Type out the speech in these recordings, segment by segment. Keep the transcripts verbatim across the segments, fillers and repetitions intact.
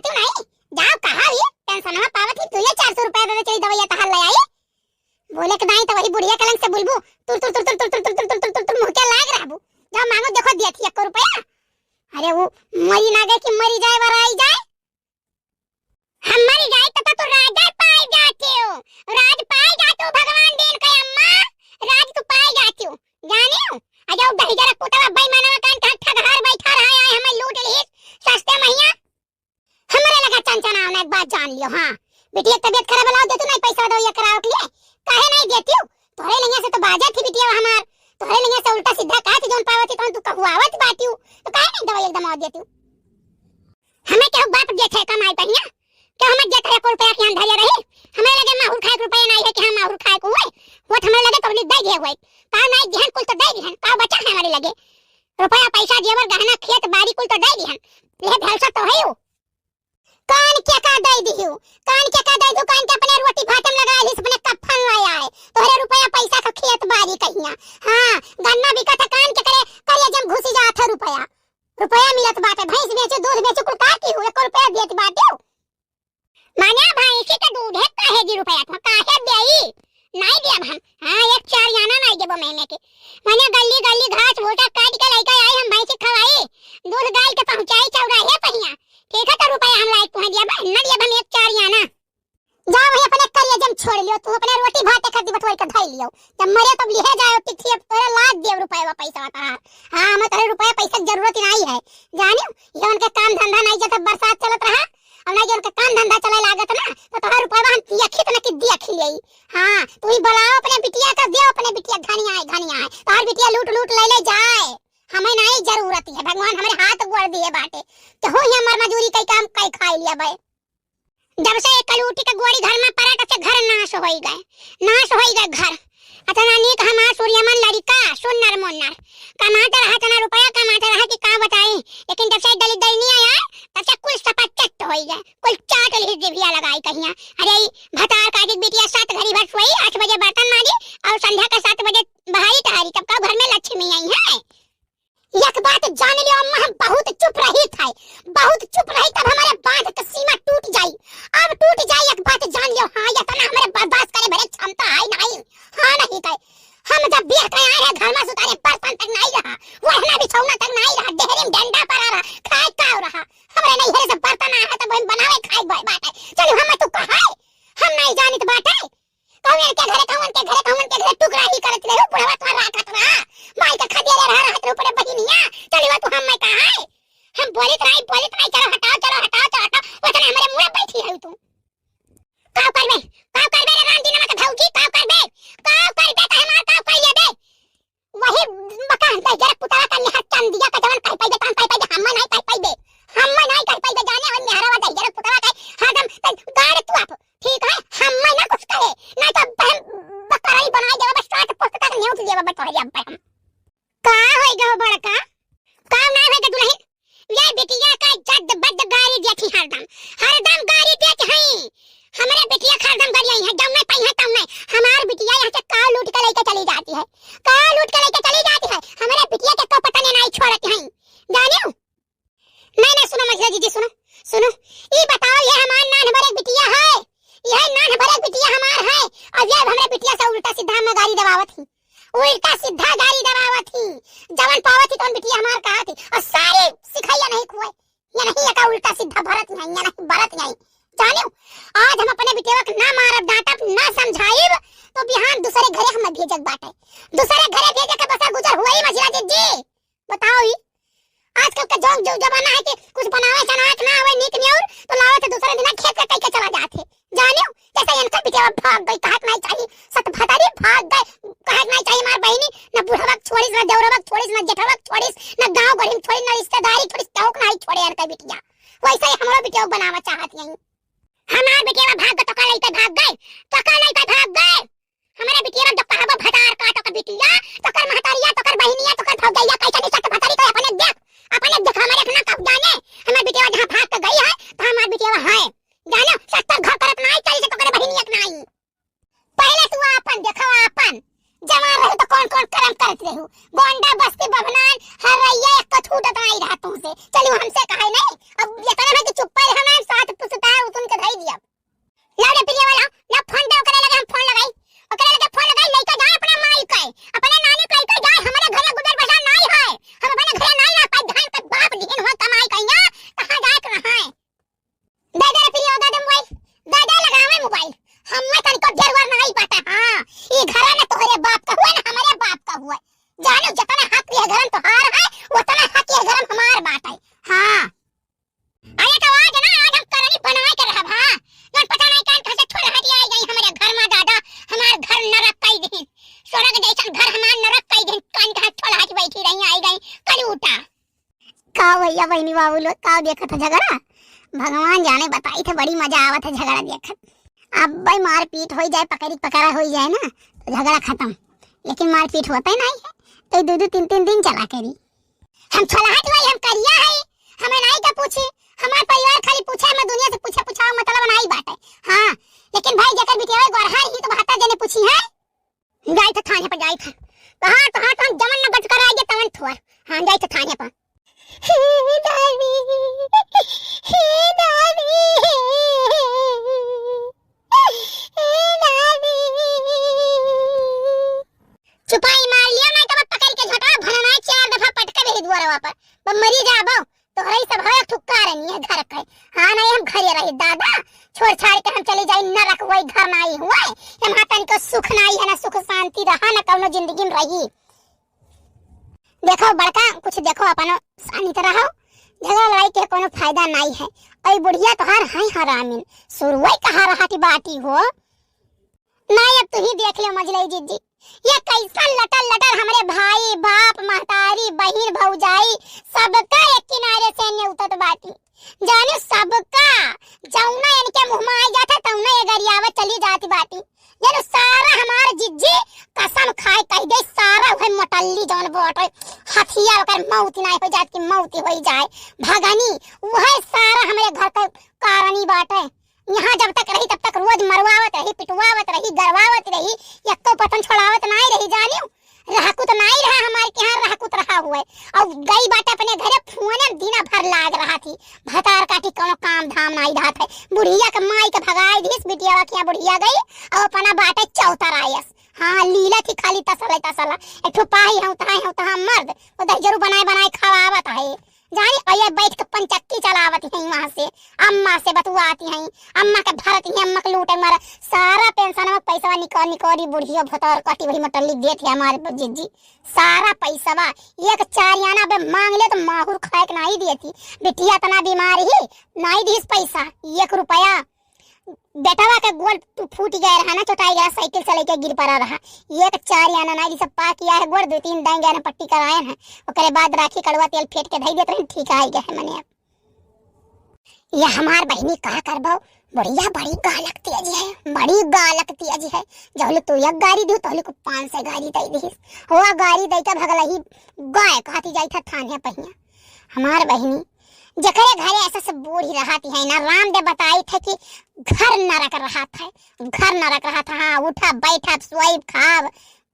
तू नहीं, जाओ कहा भी, पेंशनवा पावत ही, तू ये चार सौ रुपया दे दे, चली दवाइया तहार ले आई। बोले के दाई तो वही बुढ़िया कलंग से बोलबू, तुर, तुर, तुर, तुर, मुँह के लाग रहबू। जाओ मांगो, देखो दिया थी एको रुपया। अरे वो मरी ना गए कि मरी जाए, वराई जाए। हम मरी जाए तो, तो तू राजा पाई जाती हो, राज पाई जाती हो, भगवान देन के अम्मा, राज तू पाई जाती हो, जानी हो? आ जाओ दहिजरा पुतवा बेईमानवा कान ठग ठग घर बैठा रहा है, हमें लूट ली सस्ते मैया। हमरे लगा चंचनाव ना, एक बात जान लियो, हाँ, बिटिया के तबीयत खराब है, लाओ दे तू नहीं पैसा दो ये कराओ के लिए, काहे नहीं देती हो? तोहरे लइया से तो बाजा थी बिटिया हमार, तोहरे लइया से उल्टा सीधा कहा थी, जौन पावत थी तौन तू कहुआवत बाटी हो, तो काहे नहीं दवाई एकदम और देती हो? हमें केहू बाप देत है कमाई पहिया, केहू हमें देत है एको रुपया के यहाँ धरे रही, हमें लगे माहुर खाए के रुपया नहीं है कि हम माहुर खाए को हुए, वो तो हमें लगे तो दे दिए हुए, का नहीं दिहन कुल तो दे दिहन, का बचा है हमारे लगे? रुपया पैसा जेवर गहना खेत बाड़ी कुल तो दे दिहन, यह भलसा तो है हो। कान के का दे दिहू, कान के का दे दिहू, कान के अपने रोटी भात में लगा लिस, अपने कफन लाया है, तोहरे रुपया पैसा का खेत बाड़ी कहिया। हाँ, गन्ना बिकत है कान के करे, करे जब घुसी जात है रुपया, रुपया मिलत बाटे, भैंस बेचो, दूध बेचो, कुल का की हूँ, एको रुपया देत बाटे। माने भैंसी के दूधे काहे दी रुपया, तो काहे देई? नहीं दिया हम। हाँ, एक चार आना नहीं देबो महीने के। माने गली गली घास भूसा काट के लइके आई, हम भैंसी खवाई, दूध गाय के पहुँचाई चौराहे पहिया। ठीक है, तो रुपया हम लायक तुम्हें दिया, बहन ना दिया हम एक चार आना। जाओ वही अपने करिया जम छोड़ लियो, तू अपने रोटी भात खाती बटोर के धई लियो। जब मरे तब लिहे जाओ, ठीक थी, अब तोरे लाद दियो रुपया पैसा का। हाँ, हमें तोरे रुपया पैसा की जरूरत ही नहीं है। जानियो, ये उनके काम धंधा नहीं, जब बरसात चलत रहा, अब नहीं जो उनके काम धंधा चले लागत ना, तो तोहर रुपया हम दिया खीत न कि दिया खिलियाई। हाँ, तू ही बुलाओ अपने बिटिया का, दियो अपने बिटिया, घनी आए, घनी आए। तोहर बिटिया लूट लूट ले ले जाए, हमें नहीं जरूरत है, भगवान हमारे हाथ गोड़ दिए बाटे। तो हो ही हमार मजूरी कई काम कई खाई लिया बे। जब से एक कलूटी के गोड़ी घर में पड़ा, तब से घर नाश होई गए, नाश होई गए घर। अतना नीक हमार सूर्यमन लड़िका, सुन्नर मुन्नर, कमात रहा, तना रुपया कमात रहा कि का बताई, लेकिन जब से दलित दलिनिया आया, तब से कुल सपा चट्ट होई गए, कुल चाट ली जिभिया लगाई कहिया। अरे ई भतार का दिक बिटिया सात घड़ी भर सोई, आठ बजे बर्तन मारी और संध्या के सात बजे बहारी टहारी, तब का घर में लक्ष्मी आई है। एक बात जान लियो अम्मा, हम बहुत चुप रही थे, बहुत चुप रही, तब हमारे बांध के सीमा टूट जाई, अब टूट जाई। एक बात जान लियो, हाँ, इतना हमारे बर्दाश्त करे भरे क्षमता है नहीं, हाँ नहीं कहे। हम जब बियाह के आए हैं घर में सुतारे बर्तन तक नहीं रहा, ओढ़ना बिछौना तक नहीं रहा, डेहरी में डंडा पड़ा रहा, खाए का रहा, हमरे नैहरे से बर्तन आया है तो वही बनावे खाए बा-, बाटे। चलो हम तू कहा है, हम नहीं जानित बाटे। कहूँ इनके घरे, कहूँ उनके घरे, कहूँ उनके घरे टुकड़ा ही करत रहे, बुढ़वा तो राखत रहा। माई का खदेरे रहा, रहत रहे, ऊपरे बहिनिया। चली वो तू हम मैं कहा है? हम बोलित रही, बोलित रही, चलो हटाओ, चलो हटाओ, चलो हटाओ। वो तने हमारे मुँह बैठी है तू। काव करबे? काव करबे रे राम दीनवा के भौजी? काव करबे? काव करबे तो हमार काव कर लेबे? वही मकान का जरा पुतवा का निहार चंदिया का जवन कह पाइबे, तवन कह पाइबे, हम नहीं कह पाइबे। हम नहीं कह पाइबे, जाने और निहारवा दे जरा पुतवा का हरदम गाड़ तू आप। ठीक है, हम ना कुछ कहे, ना तो बहन बकराई बनाई देवा, बस सात पुस्त तक न्योत देवा, बटोरी अब हम। का होई गो बड़का? का ना होई गो दुल्हन? ये बिटिया का जद बद गारी देती हरदम, हरदम गारी देती है। हमरे बिटिया का हरदम गारी आई है, जब मैं पई है तब मैं। हमार बिटिया यहाँ से काव लूट के लेके चली जाती है, काव लूट के लेके चली जाती है। हमरे बिटिया के तो पता नहीं, नहीं छोड़ती हैं, जानियो। नहीं, नहीं, सुनो मझिला जीजी, सुनो, सुनो। ई बताओ, ये हमार नान भरे बिटिया है, यह नान भरे बिटिया हमार है, और ये हमरे बिटिया से उल्टा सीधा में गारी दबावत ही, उल्टा सीधा गारी दबावत ही, जवन पावत ही तवन बिटिया हमार कहा थी, और सारी सिखाइया नहीं खुए, ये नहीं एका उल्टा सीधा भरत नहीं, ये नहीं बरत नहीं। जानियो, आज हम अपने बिटिया के ना मारब, डांटब, ना समझाइब, तो बिहान दूसरे घरे हम भेजक बाटे, दूसरे घरे भेजे के बसा गुजर हुआ ही मझिला जीजी। बताओ ही, आजकल का जोक जो जमाना है कि कुछ बनावे चनावे के ना आवे नीक नियौर, तो लावे तो दूसरे दिन खेत के कई के चला जात है। जानियो, जैसे इनका बिटिया भाग गई, कहत नहीं चाहिए, सत भतारी भाग गए, कहत नहीं चाहिए, मार बहिनी, न बुढ़वा छोड़िस, न देवरवा छोड़िस, न जेठवा छोड़िस, न गाँव गढ़ी में छोड़िस, न रिश्तेदारी छोड़िस, केहू के नहीं छोड़े इनका बिटिया। वैसे ही हमरो बिटिया बनावा चाहत यही। हमार बिटिया भाग गए, तो का लइके भाग गए, तो का लइके भाग गए। हमरे बिटिया जब कहबो भतार का, तो कर बिटिया, तो कर महतारिया, तो कर बहिनिया, तो कर भौजैया, कैसे नहीं सत भतारी को अपने देख, अपने देख, हमारे अपना कब जाने। हमार बिटिया जहाँ भाग के गई है, तो हमार बिटिया है। जानो, सत्तर घर करत नाई, चालीस तो करे बहिनिया के नाई। पहले तू आपन देखो, आपन। जवान रहे तो कौन कौन करम करत रहू। गोंडा बस्ती बभनान, हर रैया एक तो छूटत नाई रहा तुमसे। चलो हमसे कहे नहीं, अब इतना है कि चुप्पा रहना, साथ पहनी बाबू लोग, का देखत है झगड़ा? भगवान जाने, बताई थे बड़ी मजा आवत है झगड़ा देखत। अब भाई मारपीट होई जाए, पकड़ी पकड़ा होई जाए ना, तो झगड़ा खत्म, लेकिन मारपीट होता ही नहीं है, तो दो दो तीन तीन दिन चला करी। हम छोलहट हई, हम करिया हई, हमें नाई का पूछी, हमार परिवार खाली पूछे, हमें दुनिया से पूछे, पूछाओ मतलब नाई बाटे। हाँ, लेकिन भाई जेकर बिटिया गोरहा रही तो बहत्तर जने पूछी है। जाई थे थाने पर, जाई थे। कहाँ, कहाँ तो हम जमन न गट कर आइए तवन थोर। हाँ, जाई थे थाने पर। हे दादी, हे दादी, हे दादी। चुपाई मार लिया, नहीं तो मैं पकड़ के झोंटवा भरना चार दफा पटक दे दुआरवा पर। बस मरी जाबो। तोहरे ही सब है, एक ठो कारण ये घर के। हाँ, नहीं हम घरे रही दादा, छोड़ छाड़ के हम चली जाई, नरक वही घर नहीं हुए। हम तनिको सुख नहीं है, ना सुख शांति रहा, ना कौनो जिंदगी में रही। देखो बड़का, कुछ देखो, अपनो शांत रहो, झगड़ा लड़ाई के कोनो फायदा नहीं है। और बुढ़िया तोहार है हरामिन, सुरुई कहा रहती बाटी हो। नहीं, अब तू ही देख ले मझलई जिज्जी, ये कैसन लटर लटर हमरे भाई, बाप, महतारी, बहिन, भौजाई, सबका एक किनारे से नेउतत बाटी। जाने सबका, जौना इनके मुँह में आ जात है, तौना ये गरियावत चली जाती बाटी। जाने सारा हमार जिज्जी कसम खाए कह दे, सारा वही मोटल्ली जौन बोट है, हथिया ओकर मौत ना हो जात कि मौत हो जाए। भगनी, वह सारा हमरे घर का कारणी बाटे। यहाँ जब तक रही, तब तक रोज मरवावत रही, पिटवावत रही, गरवावत रही, यक्को पतन छोड़ावत नाई रही, जानियो। रहकुत नाई रहा हमारे के यहाँ, रहकुत रहा हुए। और गई बाटे अपने घरे, फोने में दिना भर लाग रहा थी। भतार काटी कोनो काम धाम नाई रहत है। बुढ़िया के माई के भगाई दिस, बिटिया के यहाँ बुढ़िया गई, और अपना बाटे चौतर आयस। हाँ, लीला थी खाली तसला, तसला। एक ठो पाही हूँ, तहाँ हूँ, तहाँ मर्द, वो दही जरूर बनाए, बनाए खवावत है। जानी, और ये बैठ के पंचक्की चलावत हैं वहाँ से, अम्मा से बतुआती हैं, अम्मा के भरती हैं, अम्मा के लूटे मारा, सारा पेंशनवा के पैसवा निकाल निकाली बुढ़िया भतार काटी वही मटल्ली देत है हमारे जिज्जी, सारा पैसवा एक चार आना बे मांग ले तो माहुर खाए के नाई देती, बिटिया इतना बीमार ही, नाई दीस पैसा, एक रुपया। बेटवा के गोड़ टू-, फूट गया रहा ना, चोटाई गया, साइकिल से लेके गिर पड़ा रहा। एक चार आना नाई, सब पा किया है गोड़, दो तीन दाई गया ना, पट्टी कराए हैं। ओकरे बाद राखी कड़वा तेल फेंट के धई देत रहे, ठीक आ गया है मने अब। ये हमार बहिनी का करबो, बुढ़िया बड़ी गालक तेज है, बड़ी गालक तेज है। जहले तू एक गारी दियो, तहले को पाँच सौ गारी दे दिहिस। हुआ गारी दे के भगलही गाय कहती जाई था थाने पहिया। हमार बहिनी, जकरे घरे ऐसा सब बूढ़ी रहती है ना, रामदेव बताई थे कि घर नरक रहत है, घर नरक रहत है। हाँ, उठब, बैठब, सोइब, खाब,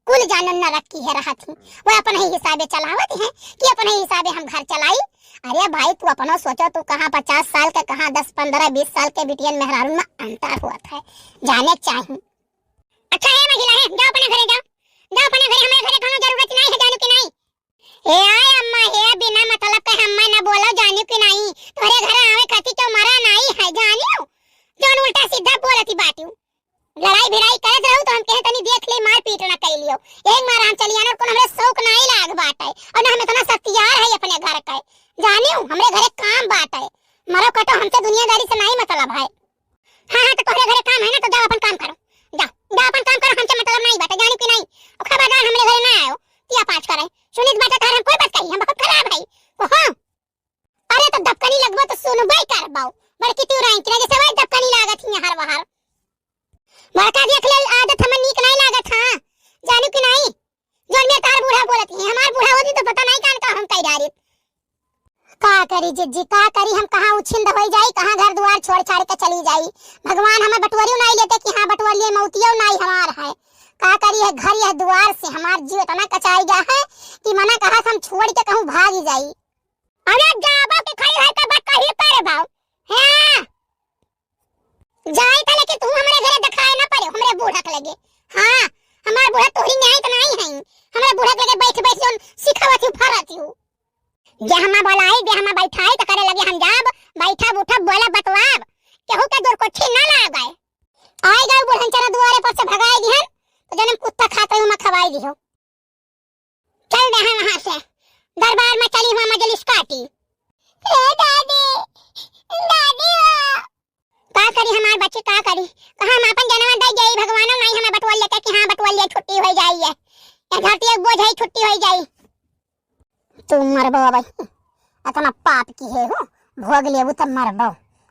कुल जानन नरक की है रहत ही। वो अपने ही हिसाबे चलावत हैं कि अपने ही हिसाबे हम घर चलाई। अरे भाई, तू अपनो सोचो, तू कहाँ पचास साल के, कहाँ दस, पन्द्रह, बीस साल के बिटियन मेहरारू में अंतर होत है, जाने के चाही। अच्छा है महिला है, जाओ अपने घरे जाओ, जाओ अपने घरे, हमारे घरे कोनो जरूरत नहीं है, जानू कि नहीं? ए आय अम्मा, हे बिना मतलब के हम्मा न बोलो, जानियो कि नाई? तोहरे घर आवे खातिर क्यों मरा नाई है, जानियो? जौन उल्टा सीधा बोलती बाटियो। लड़ाई भिड़ाई करत रहू तो हम कहे तनी देख ले, मार पीट ना कर लियो। एक मार हम चली आना, कोनो हमरे शौक नाई लाग बाटे। और ना हम इतना सतियार है अपने घर के। जानियो, हमरे घरे काम बाटे। मरो कटो, हमसे दुनियादारी से नाई मतलब है। हाँ, हाँ, तो तोहरे घरे काम है ना, तो जाओ अपन काम करो। जाओ, जाओ अपन काम करो, हमसे मतलब नाई बाटे, जानी कि नाई? और खबरदार हमरे घरे ना आयो, तिया पाँच करे। सुनित बाटे तार हम कोई बात कही, हम बहुत खराब है। ओहो, अरे तो दबकनी लगबो तो सुनबे करबो। बड़की तू रही कि ना, जैसे वही दबकनी लागत ही हर वहर। बड़का देख ले, आदत हमें नीक नाई लागत, हाँ, जानी कि नाई? जौन में तार बूढ़ा बोलत ही, हमार बूढ़ा होती तो पता नाई कान का हम कई डारित। का करी जिज्जी, का करी, हम कहाँ उछिंद होई जाई, कहाँ घर दुआर छोड़ छाड़ के चली जाई। भगवान हमें बटोरियो नाई लेते कि हाँ बटोर लिए, मौतियो नाई हमार है। का करी, यह घर यह दुआर से हमार जीव इतना कचाई गया है कि मना कहा हम छोड़ के कहूँ भाग ही जाई। अरे जाबो के खड़ी है तो बात कही करे बाऊ। हाँ। जाई था, लेकिन तू हमरे घरे दिखाए ना पड़े, हमरे बूढ़ा के लगे। हाँ, हमार बूढ़ा तोहरी न्याय तो नहीं है। हमरे बूढ़ा के लगे बैठ बैठ जोन सिखावत हूँ, फरत हूँ। जे हमा बोलाई, जे हमा बैठाई तो करे लगे हम जाब, बैठब उठब, बोलब बतवाब। केहू के दुर्कोठी ना लागे। आई गए बुढ़न चना दुआरे पर से भगाई दिहन, तो जन्म कुत्ता खाते हुए खवाई दिहो। चल दे हैं वहाँ से, दरबार में चली हुआ मजलिस काटी। ए दादी, दादी हो। का करी हमार बच्ची, का करी? कहाँ हम आपन जनवा दे जाई, भगवानो नहीं हमें बटवल लेके कि हाँ बटवल ले छुट्टी हो जाई है। ये धरती एक बोझ है, छुट्टी हो जाई। तू मरबो भाई, अतना पाप किहे हो, भोग लेबू तब मरबो,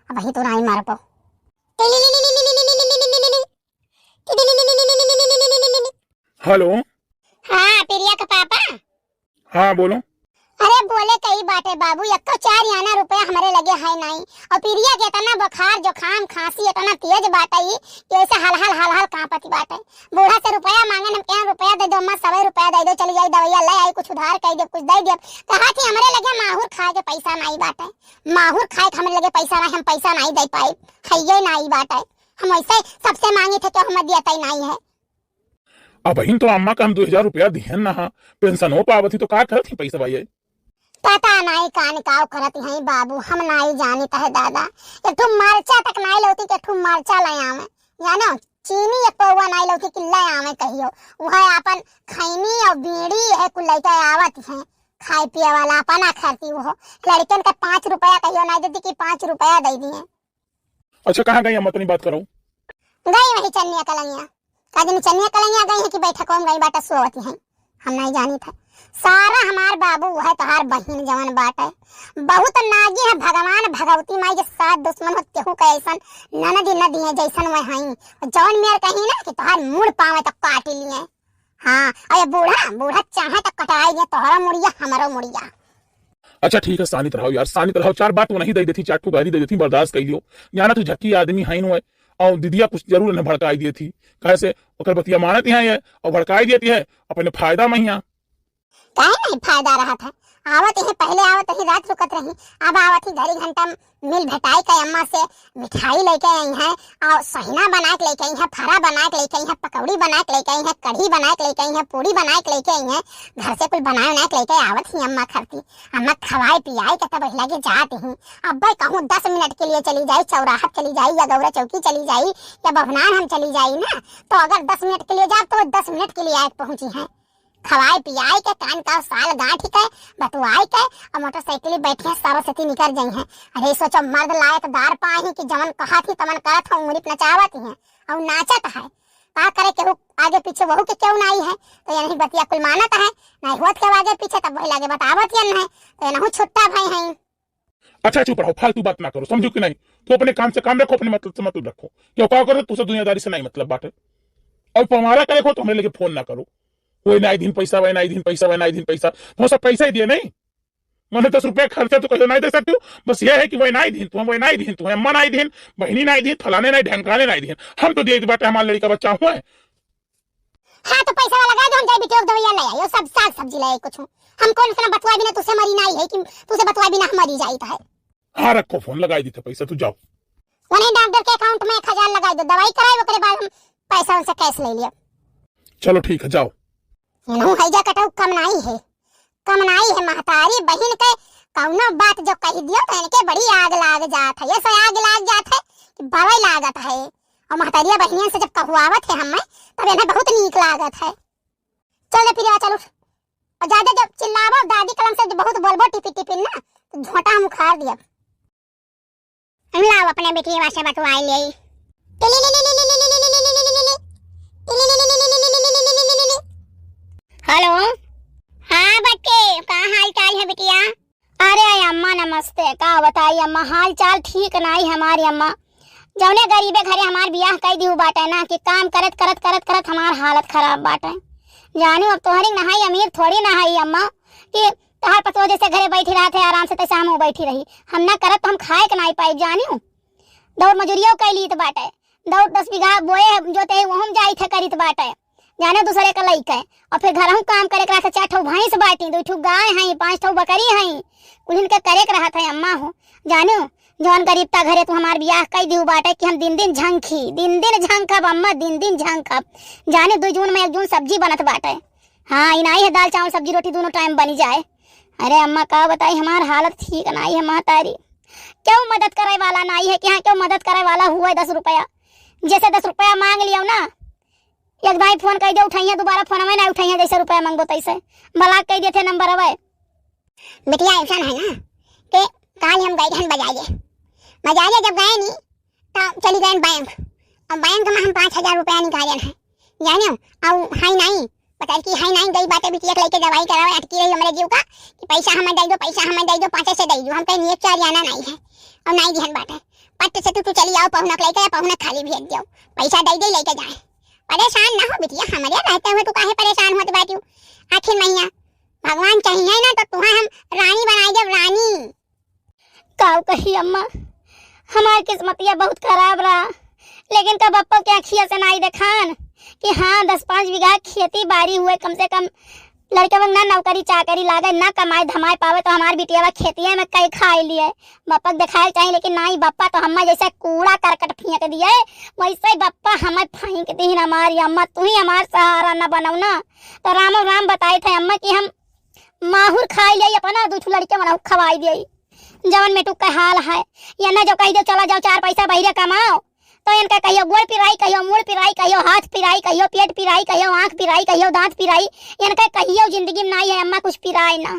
अबहीं तो नाहीं मरबो। हेलो। हाँ, प्रिया के पापा। हाँ, बोलो। अरे बोले कही बाटे बाबू, एक्को चार आना रुपया हमरे लगे है नाहीं। अउर प्रिया के एतना बुखार, जुखाम, खाँसी एतना तेज बाटे ई कि ऐसे हलहल, हलहल काँपत बाटे। बूढ़ा से रुपया माँगन, हम कहेन रुपया दे दो अम्मा, सवै रुपया दे दो, चली जाई दवइया लै आई, कुछ उधार कइ देब, कुछ दइ देब। कहत ही हमरे लगे माहुर खाए के पैसा नाहीं बाटे, माहुर खाए के हमरे लगे पैसा नाहीं, हम पैसा नाहीं दइ पाइब, हइये नाहीं बाटे। हम वइसे सबसे माँगित है, केहू हमैं दियत ही नाहीं है। अबहिन तो अम्मा का हम दुइ हजार रुपया दिहन ना हा, पेंशनो पावत ही तो का करत ही पैसा भाई? पता नाहीं कान काव करत हैं बाबू, हम नाहीं जानित है दादा। एक ठो मरचा तक नाहीं लौती कि एक ठो मरचा लै आवे, जानो, चीनी एक पौवा नाहीं लौती कि लै आवे कहियो। उहै आपन खैनी अउर बीड़ी है कुल लइके आवत हैं, खाए पिए वाला अपना खर्ची उहो। लड़कन का पाँच रुपया कहियो नाहीं देती कि पाँच रुपया दइ दिए। अच्छा, कहाँ गई अम्मा, तनी बात कराओ। गई वही चनिया कलंगिया। का जनी चनिया कलंगिया गई है कि बैठकवा में गई बाटे सोवत हैं, हम नाहीं जानित है। सारा हमार बाबू उहै तोहार बहिन जवन बाटे। बहुत नागी है भगवान भगवती माई के साथ दुश्मन हो, केहू का ऐसन ननदी न दिए जैसन वह हईं। जवन मेर कहीं ना कि तोहार मुड़ पावे तो काट लिए। हाँ, अरे बूढ़ा, बूढ़ा चाहे तो कटाई दे तोहरो मुड़िया, हमरो मुड़िया। अच्छा ठीक है, शानित रहो यार, शानित रहो। चार बात तो नहीं दे देती, चार ठो गारी दे देती, बर्दाश्त कर लियो। जाना तू झक्की आदमी है नु है, और दीदिया कुछ जरूर इन्हें भड़काई दिए थी, कहे से ओकर बतिया मानत ही है और भड़काई देती है अपने फायदा में ही। काहे नहीं फायदा रहत है? आवत ही, पहले आवत ही रात रुकत रही, अब आवत ही घड़ी घंटा मिल भेटाई के अम्मा से मिठाई लेके आई हैं, और सहिना बना के लेके आई हैं, फरा बना के लेके आई हैं, पकौड़ी बना के लेके आई हैं, कढ़ी बना के लेके आई हैं, पूड़ी बना के लेके आई हैं, घर से कुल बनाए उनाए के लेके आवत ही अम्मा खरती। अम्मा खवाए पियाए के तब लगे जात ही। अब भाई कहूँ दस मिनट के लिए चली जाई, चौराहा चली जाई या गौरा चौकी चली जाई या बभनान हम चली जाई ना, तो अगर दस मिनट के लिए जाब तो दस मिनट के लिए आए पहुँची हैं। खवाए पियाए के कान का साल गांठ के बतुआए के और मोटरसाइकिल बैठे सरस्वती निकर जाई हैं। अरे सोचो मर्द लायक दार पाही कि जवन कहत ही तवन करत हैं, उंगली पे नचावत ही हैं और नाचत है। का करे केहू आगे पीछे वहू के केहू नाई है, तो ये नहीं बतिया कुल मानत है, नाई होत के आगे पीछे तब वही लागे बतावत ये नहीं, तो ये नहीं छुट्टा भाई हैं। अच्छा चुप रहो, फालतू बात ना करो, समझो कि नहीं? तू अपने काम से काम रखो, अपने मतलब से मतलब रखो। क्यों का करो, तुसे दुनियादारी से नहीं मतलब बाटे। और पमारा करे हो तो हमरे लगे फोन ना करो। वही नाई दिन पैसा, वही नाई दिन पैसा, वही नाई दिन पैसा। तो सब पैसा ही दिए नहीं। मैंने दस रुपया खर्चा तो कहियो नाई दे सकती हूँ। बस यह है कि वही नाई दिन, तू वही नाई दिन, तू अम्मा नाई दिन, बहनी नाई दिन, फलाने नाई, ढंकाने नाई दिन। हम तो दे बाटे हमारे लड़का बच्चा हुआ है। हाँ, तो पैसा वाला लगा दो, हम जाए बिटियों के दवाइयाँ ले आए, वो सब साग सब्जी ले आए कुछ। हम कौन इतना बतुआ बिना तुझसे मरी नाई है कि तुझसे बतुआ बिना हम मरी जाइत है। हाँ, रखो फोन, लगाई दी थे पैसा, तू जाओ। उन्हें डॉक्टर के अकाउंट में एक हजार लगाई दो, दवाई कराए, ओकरे बाद हम पैसा उनसे कैश ले लिया। चलो ठीक है, जाओ। इनहू हैजा कटऊ कम नाई है, कम नाई है महतारी बहिन के। कौनो बात जो कह दियो तो इनके बड़ी आग लाग जात है, ये से आग लाग जात है कि बवे लागत है। और महतरिया बहिनियन से जब कहुआवत है हमें, तब इन्हें बहुत नीक लागत है। चल रे प्रिया, चल उठ। और ज्यादा जब चिल्लावो दादी कलम से, बहुत बोलबो टिपिन टिपिन ना, तो झोंटा हम उखाड़ दियब। हम लाओ अपने बेटिया से बतवाई ले। हेलो। हाँ बच्चे, का हाल चाल है बिटिया? अरे अम्मा नमस्ते, का बताई अम्मा, हाल चाल ठीक नाई हमारी अम्मा। जौने गरीबे घरे हमार बियाह कई दिहु बाटे ना कि काम करत, करत, करत, करत हमार हालत खराब बाटे। जानू अब तोहरी नहाई अमीर थोड़ी नहाई अम्मा कि तोहार पतोह जैसे घरे बैठी रहत है आराम से, तैसे हमहू बैठी रही। हम ना करत तो हम खाए के नाई पाई जानू। दौड़ मजूरियो कई लीत बाटे, दौड़ दस बीघा बोए है, जोते है, वहू में जाइत है करित बाटे। जाने दूसरे का लइके। और फिर घरहू काम करे के रहत है, चार ठो भैंस बाटी, दो ठो गाय हैं, पाँच ठो बकरी हैं, कुलिन के करे के रहत है अम्मा हो। जानो, जौन गरीब ता घरे तू हमार बियाह कई दिहु बाटे कि हम दिन दिन झंखी, दिन दिन झंखब अम्मा, दिन दिन झंखब। जाने दो जून में एक जून सब्जी बनत बाटे। हाँ, ई नाई है दाल चावल सब्जी रोटी दोनों टाइम बनी जाए। अरे अम्मा का बताई, हमार हालत ठीक नाई है महतारी। क्यों मदद करे वाला नाई है कि हाँ, क्यों मदद करे वाला हुआ है दस रुपया। जैसे दस रुपया मांग लियो ना, एक दाई फोन कइ दे, उठाइए, दोबारा फोन हमें ना उठाइए, जैसे रुपया मांगबो तैसे ब्लॉक कइ देते नंबर हवे। बिटिया, ऐसा है ना कि काल हम गए रहन बाजारे, बाजारे जब गए नी, तो चली गए बैंक, और बैंक में हम पाँच हजार रुपया निकाले हैं, जाने, और है नहीं, पता कि है नाहीं, गई बाटे बिटिया के लइके दवाई करावे, अटकी रही हमरे जीव का कि पैसा हमें दइ दो, पैसा हमें दइ दो, पाँचे से दइ दो। हम कहे, "नियत चार आना नाहीं है और नाहीं दिहन बाटे।" पट से तू, तू चली आओ पहुना के लइके, या पहुना खाली भेज दियो, पैसा दइ दे, लइके जाए। परेशान ना हो बिटिया, हमरे रहते हुए तू काहे परेशान होत बाटियो? आखिर मैया भगवान चाहिए ना तो तुहें हम रानी बनाई देब, रानी। काऊ कही अम्मा, हमार किस्मतिया बहुत खराब रहा, लेकिन का बप्पा के अखिया से नाई देखान कि हाँ, दस पाँच बीघा खेती बाड़ी हुए, कम से कम लड़के बन ना नौकरी चाकरी लागे, ना कमाए धमाए पावे, तो हमार बिटिया खेतिया में कई खाए लिए। बप्पा के देखाए के चाही, लेकिन नाई, बप्पा तो हम्मा जैसे कूड़ा करकट फेंक दिए, वैसे ही बप्पा हमें फेंक दीन। हमारी अम्मा, तू ही हमार सहारा न बनौ ना, तो रामो राम बताए थे अम्मा कि हम माहुर खाई लिया, अपना दू ठो लड़के मना खवाई दिया। जवन मेटुक का हाल है, या ना जो कही दे, "चला जाओ, चार पैसा बहिरे कमाओ," तो इनका कहियो गोड़ पिराई, कहियो मूड़ पिराई, कहियो हाथ पिराई, कहियो पेट पिराई, कहियो आँख पिराई, कहियो दाँत पिराई। इनका कहियो जिंदगी में नाई है अम्मा कुछ पिराए ना।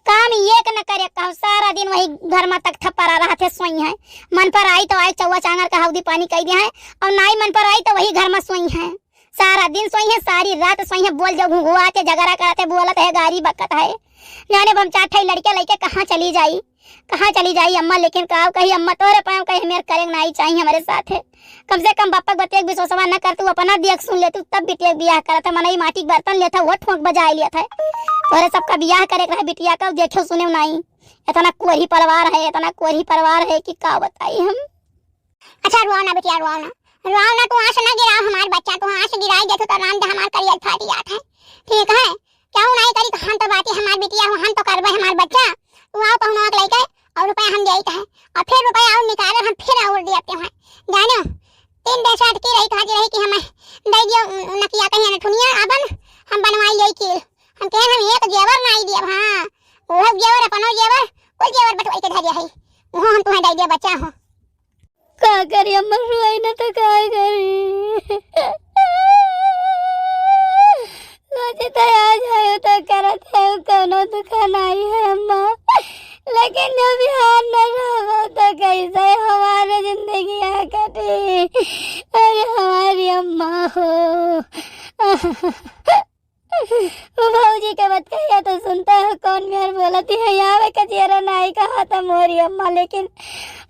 काम एक न करे, कहो सारा दिन वही घर में तख्ता परा रहत है, सोई है। मन पर आई तो आए, चौवा चांगर का हौदी पानी कई दे है, और नाई मन पर आई तो वही घर में सोई है। सारा दिन सोई है, सारी रात सोई है, बोल जो घुघुआ के झगड़ा करत है, बोलत है, गारी बकत है। जाने अब हम चार ठे लड़के लइके कहाँ चली जाई, कहाँ चली जाई अम्मा। लेकिन काव कही अम्मा, तोहरे पाँव कही मेर करेक नाई चाही हमरे साथे। कम से कम बप्पा के बतिया के विश्वासवा न कर, तू अपना दिया के सुन ले, तू तब बिटिया के बियाह करत है, मनई माटी के बर्तन लेत है, वो ठोंक बजाए लेत है। तोहरे सबका बियाह करेक रहे बिटिया का, देखे सुने नाई। इतना कोरी परिवार है, इतना कोरी परिवार है कि का बताई हम। अच्छा, रोओ ना बिटिया, रोओ ना, रोओ ना, तू आँस ना गिराओ हमार बच्चा, तू आँस गिराई देतू तो राम दे हमार करिया फाट जात है, ठीक है? क्यों नाई करी, हम तो बाटी हमार बिटिया हो, हम तो करबे हमार बच्चा, तू आओ पहुनवा के लइके और रुपया हम देइत है, और फिर रुपया और निकाले हम फिर और देते हैं, जानो? तीन दिन से अटकी रही, कहती रही कि हमें दे दियो, नकिया कहीं अनठुनिया, अबन हम बनवाई ले कील, हम कहे हम एक जेवर नाई दियब, हाँ, वो जेवर, अपनो जेवर, कुल जेवर बटवाई के धरिया है, वो हम तुम्हें दे दिया बच्चा हो। का करी अम्मा, रोई न तो का करी। सोची तो आज है तो करत है, कौनो दुख नाई है अम्मा, लेकिन जब यार न रहो तो कैसे हमारे जिंदगी आ कटी। अरे हमारी अम्मा हो। वो भौजी के बात कहिया तो सुनता है, कौन मेर बोलती है, यहाँ में कचियरा नाई कहा था मोरी अम्मा, लेकिन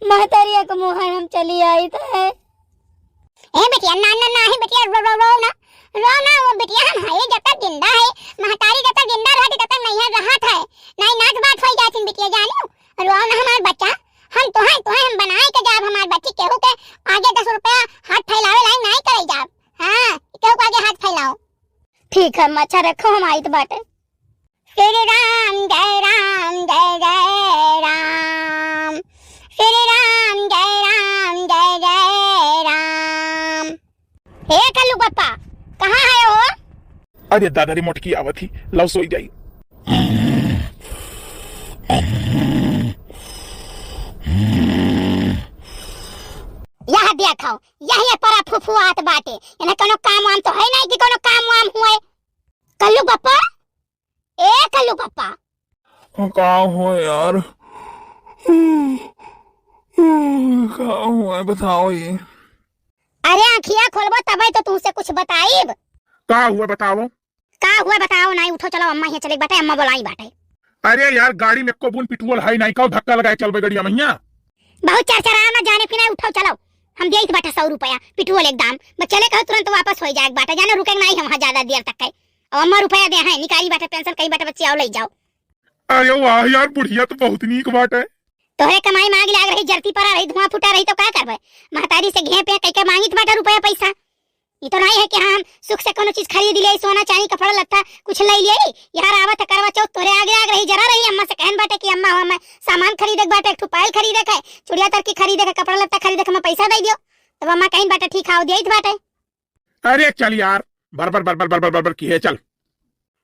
महतरिया के मुँह हम चली आई तो है। ए बिटिया, ना, ना, ना, है बिटिया, रो, रो, रो ना, रो ना, वो बिटिया हम है, जब तक जिंदा है, महतारी जब तक जिंदा रहती, तब तक नैहर रहत है, नाई नाच बात होई जाती बिटिया, जानियो, रो ना हमार बच्चा, हम तो हैं, तो हैं, हम बनाए के जाब हमार बच्ची, केहू के आगे दस रुपया हाथ फैलावे लाई नाई करे जाब, हाँ, केहू के आगे हाथ फैलाओ। ठीक है, अच्छा रखो, हम आइत बाटे। श्री राम जय राम जय जय राम, श्री राम जय राम जय जय राम। हे कल्लू पप्पा, कहाँ है हो? अरे दादा रे, मोटकी आवत ही, लाओ सोई जाई। यह देखो, यही परा फुफुआत बाटे, इन्हें कोनो काम वाम तो है नहीं कि कोनो काम वाम हुए। कल्लू पप्पा, ए कल्लू पप्पा। का हुआ यार? का हुआ है बताओ ये? अरे आँखिया खोलबो तबे तो तुमसे कुछ बताइब। का हुआ बताओ? का हुआ बताओ नाई, उठो चलो अम्मा यहाँ चले बाटे, अम्मा बोलाई बाटे। अरे यार गाड़ी में एको बूंद पेट्रोल है नाई, का धक्का लगाए चलबे गड़िया मैया? बहुत चरचराओ ना जाने फिर, उठो चलो, हम देइत बाटे सौ रुपया पेट्रोल एक दाम, बस चले कहो तुरंत वापस हो जाए बाटे, जाने रुके नाई हम वहाँ ज्यादा देर तक है। अब अम्मा रुपया दे हैं, निकारी बाटे पेंशन, कही बाटे बच्ची आओ ले जाओ। अरे वाह यार, बुढ़िया तो बहुत नीक बाटे। तोहरे कमाई मांग लाग रही, जरती परा रही, धुआं फूटा रही तो का करबे? महतारी से घें पे कह के मांगित बाटे रुपया पैसा। ई तो नहीं है कि हाँ, हम सुख से कोनो चीज खरीद लिए, सोना चांदी कपड़ा लत्ता कुछ ले लिए। यार आवत है करवा चौथ, तोहरे आगे आग रही, जरा रही, अम्मा से कहन बाटे कि अम्मा हो, हमें सामान खरीदे के बाटे, एक ठो पायल खरीदे के, चुड़िया तरकी खरीदे के, कपड़ा लत्ता खरीदे के, हमें पैसा दे दियो। तब अम्मा कहन बाटे ठीक हाउ देइत बाटे। अरे चल यार, भर भर भर भर भर भर भर की है, चल।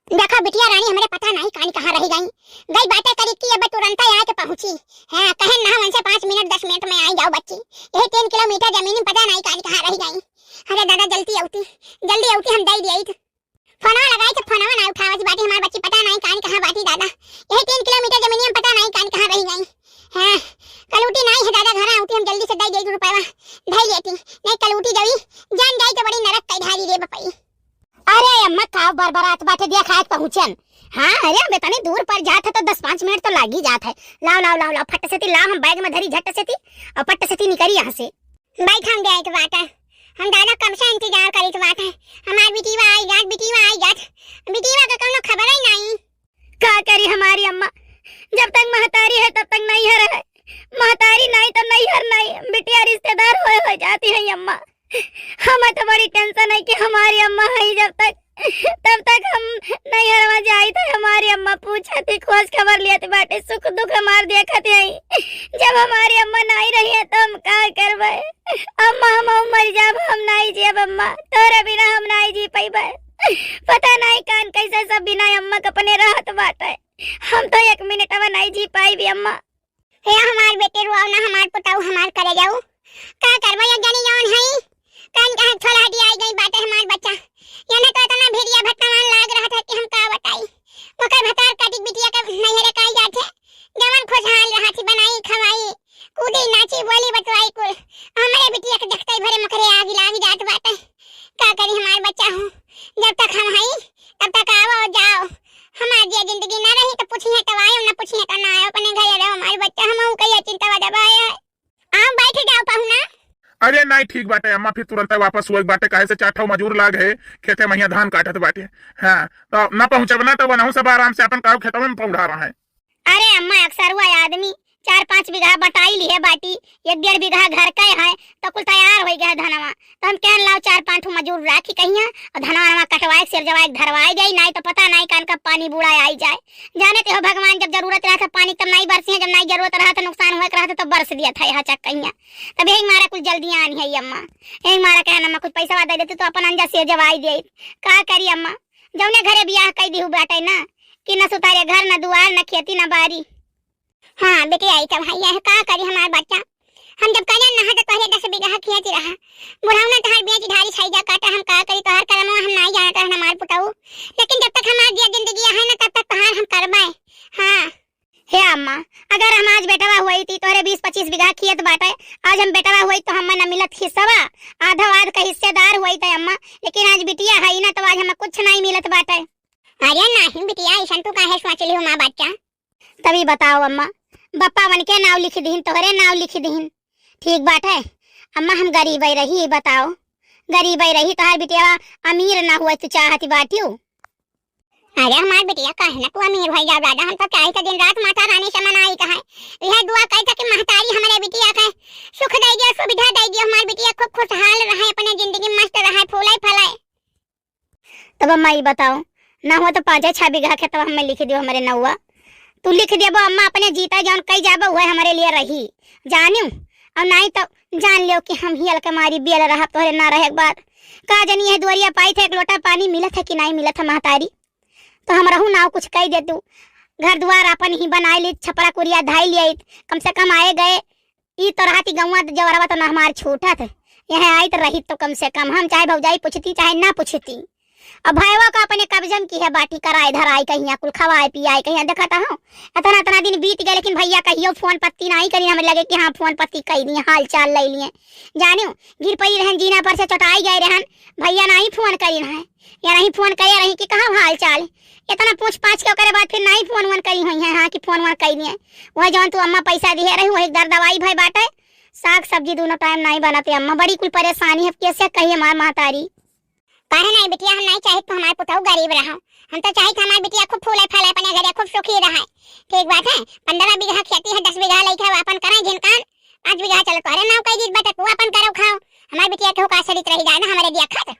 देखा बिटिया रानी, हमरे पता नहीं कान कहाँ रही गई। गई बातें करी कि अब तुरंत आके पहुँची। हाँ, कहन ना उनसे पाँच मिनट, दस मिनट में आई जाओ बच्ची। यही तीन किलोमीटर जमीन में पता नहीं कान कहाँ रही गई। अरे दादा, जल्दी औती, जल्दी औती, हम दई दियत। फोनवा लगाई तो फोनवा ना उठावत बाटी हमार बच्ची, पता नहीं कान कहाँ बाटी दादा। यही तीन किलोमीटर जमीन में पता नहीं कान कहाँ रही गई। हाँ, कलूटी नहीं है दादा, घर आती हम जल्दी से दई देती रुपया, धई लेती। नहीं कलूटी जवी जान जाई तो बड़ी नरक कई धारी रे बपई। अरे अम्मा, का बरबरात बाटे, देखात पहुँचन। हाँ, अरे, अब इतनी दूर पर जात है तो दस पाँच मिनट तो लागी जात है। लाओ, लाओ, लाओ, लाओ, फट से ती लाओ, हम बैग में धरी झट से ती, और फट से ती निकरी यहाँ से। बैठ, हम जाइत बाटे, हम दादा कब से इंतजार करित बाटे। हमार बिटिया आई जात, बिटिया आई जात, बिटिया के कौनो खबर ही नहीं। का करी हमारी अम्मा, जब तक महतारी है तब तक नैहर है, महतारी नहीं तो नैहर नहीं, बिटिया रिश्तेदार होए हो जाती है अम्मा। हमें तो बड़ी tension है कि हमारी अम्मा है जब तक, तब तक हम नैहरवा जाइत है, हमारी अम्मा पूछत ही, खोज खबर लियत बाटे, सुख दुख हमार देखत है। जब हमारी अम्मा नहीं रही है तो हम का करबे? अम्मा, हम मर जाब, हम नहीं जियब अम्मा, तोरे बिना हम नहीं जी पइबे। पता नहीं कान कैसे सब बिना अम्मा के अपने रहत बाटे। हम तो एक मिनटवा नहीं जी पाइबे अम्मा। हे हमार बेटी, रोआओ ना हमार पुताऊ, हमार करे जाऊ। का करबो, एक जनी जौन हई, कान कहे छोड़ हटी आई गई बाटे हमार बच्चा। ये ना तो इतना भिड़िया भत्तमान लाग रहा था कि हम का बताई। ओकर भतार काटी बिटिया के नैहरे काई जाथे, जवन खुशहाल रहा थी, बनाई खवाई, कूदी नाची बोली बतवाई कुल। हमरे बिटिया के देखते भरे मकरे आग लाग जात बाटे। का करी हमार बच्चा हो, जब तक हम हई तब तक आवो जाओ। हमार जे जिंदगी ना रही तो पूछी है तो आयो, ना पूछी है तो ना आयो, अपने घर रहो हमार बच्चा, हम कहिए चिंता वाला बाय है। आओ बैठ जाओ पहुना। अरे नहीं ठीक बाटे अम्मा, फिर तुरंत वापस हुए बाटे, काहे से चार ठो मजूर लाग है खेते में यहाँ धान काटत बाटे। हाँ, तो ना पहुँचब ना तो वनहु सब आराम से अपन काऊ खेतवा में पौधा रहा है। अरे अम्मा, अक्सर हुआ आदमी चार पाँच बीघा बटाई लिहे बाटी, एक डेढ़ बीघा घर के है, तो कुल तैयार हो गया धनवा। तो हम कहन लाओ चार पाँच ठो मजूर राखी कहिया, और धनवा वनवा कटवाए, सिरजवाए, धरवाए जाई, नहीं तो पता नहीं कान का पानी बूढ़ा आई जाए। जाने ते हो भगवान, जब जरूरत रहा था पानी तब नहीं बरसी है, जब नहीं जरूरत रहा था नुकसान हुए रहा था तो बरस दिया था यहाँ चक कहिया। तब यही मारा कुल जल्दी आनी है अम्मा, यही मारा कहन अम्मा कुछ पैसा दे देते तो अपन अंजा सिरजवाई दे। का करी अम्मा, जौने घरे बियाह कई दिहु बाटे ना, कि न सुतारे घर, न दुआर, न खेती, न बारी। हाँ बेटी, आई तब है, यह का करी हमार बच्चा। हम जब कजन नहा तो तोहरे दस बीघा खेत रहा, बुढ़ाऊ ना तोहार बेच ढारी साइजा काटा, हम का करी, तोहार करमवा हम नाई जानत रहन हमार पुतऊ, लेकिन जब तक हमार जिया जिंदगी है ना तब तक तोहार हम करबे। हाँ। हे अम्मा, अगर हम आज बेटवा हुई थी, तोहरे बीस पच्चीस बीघा खेत बाटे, आज हम बेटवा हुई तो हमें न मिलत हिस्सवा, आधो आध का हिस्सेदार हुई थे अम्मा, लेकिन आज बिटिया है ना तो आज हमें कुछ नहीं मिलत बाटे। अरे नहीं बिटिया, ऐसन तू काहे सोच लिहू माँ बच्चा? तभी बताओ अम्मा, बप्पा मन के नाव लिख दिहिन, तोहरे नाव लिख दिहिन। ठीक बाटे अम्मा, हम गरीब ही रही, बताओ, गरीब ही रही, तोहार बिटिया अमीर ना हुआ तू चाहती बाटियो? अरे हमार बिटिया, काहे ना तू अमीर हो जाओ दादा, हम तो चाहे तो दिन रात माता रानी से मनाई कहे, यह दुआ कही था कि महतारी हमारे बिटिया के सुख दे दियो, सुविधा दे दियो, हमार बिटिया खूब खुशहाल रहे, अपने जिंदगी मस्त रहे, फूले फले। तब अम्मा, ई बताओ, ना हुआ तो पाँचे छह बीघा खेतवा हमें लिख दियो हमरे नौवा। तू लिख देबो अम्मा, अपने जीता जौन कई जाबो, वह हमारे लिए रही, जानियो। और नाई तो जान लियो कि हम हियल के मारी बियल रहब तोहरे ना रहे के बाद। का जानी यह दुआरिया पाई थे, एक लोटा पानी मिलत है कि नहीं मिलत है महतारी। तो हम रहू नाव कुछ कई दे तू, घर दुआर अपन ही बनाए ली, छपरा कुरिया धाई लिया, कम से कम आए गए ई तो रहती गौवा जवरवा तो ना हमार छूटत। यह आई तो रही तो कम से कम हम चाहे भौजाई पूछती चाहे ना पूछती। अब भयवा का अपने कब्जन की है बाटी कराए धराए कहिया कुल खवाए पियाए कहिया देखत हो। इतना इतना दिन बीत गए लेकिन भैया कहियो फोन पत्ती नहीं करी, हमें लगे कि हाँ फोन पत्ती कई दिए, हाल चाल ले लिए। जानियो गिर पड़ी रहन जीना पर से चटाई गए रहन, भैया नहीं फोन करी रहे। या नहीं फोन करे रही कि कहाँ हाल चाल। इतना पूछ पाछ के ओकरे बाद फिर नहीं फोन वोन करी हुई है, हाँ कि फोन वोन कई दिए। वह जौन तू अम्मा पैसा दिहे रही वही दर दवाई भय बाटे। साग सब्जी दोनों टाइम नहीं बनते अम्मा, बड़ी कुल परेशानी है, कैसे कही हमार महतारी। काहे नहीं बिटिया, हम नहीं चाहित तो हमार पुतहु गरीब रहो, हम तो चाहित हमार बिटिया खूब फूले फले अपने घरे खूब सुखी रहे। ठीक बात है, पन्द्रह बीघा खेती है, दस बीघा लइका है, अपन करें जिनकान, पाँच बीघा चलो तोहरे नाव कई दीत बाटे, तू अपन करो खाओ, हमार बिटिया केहू का आश्रित रही जाए ना हमारे दिया खात।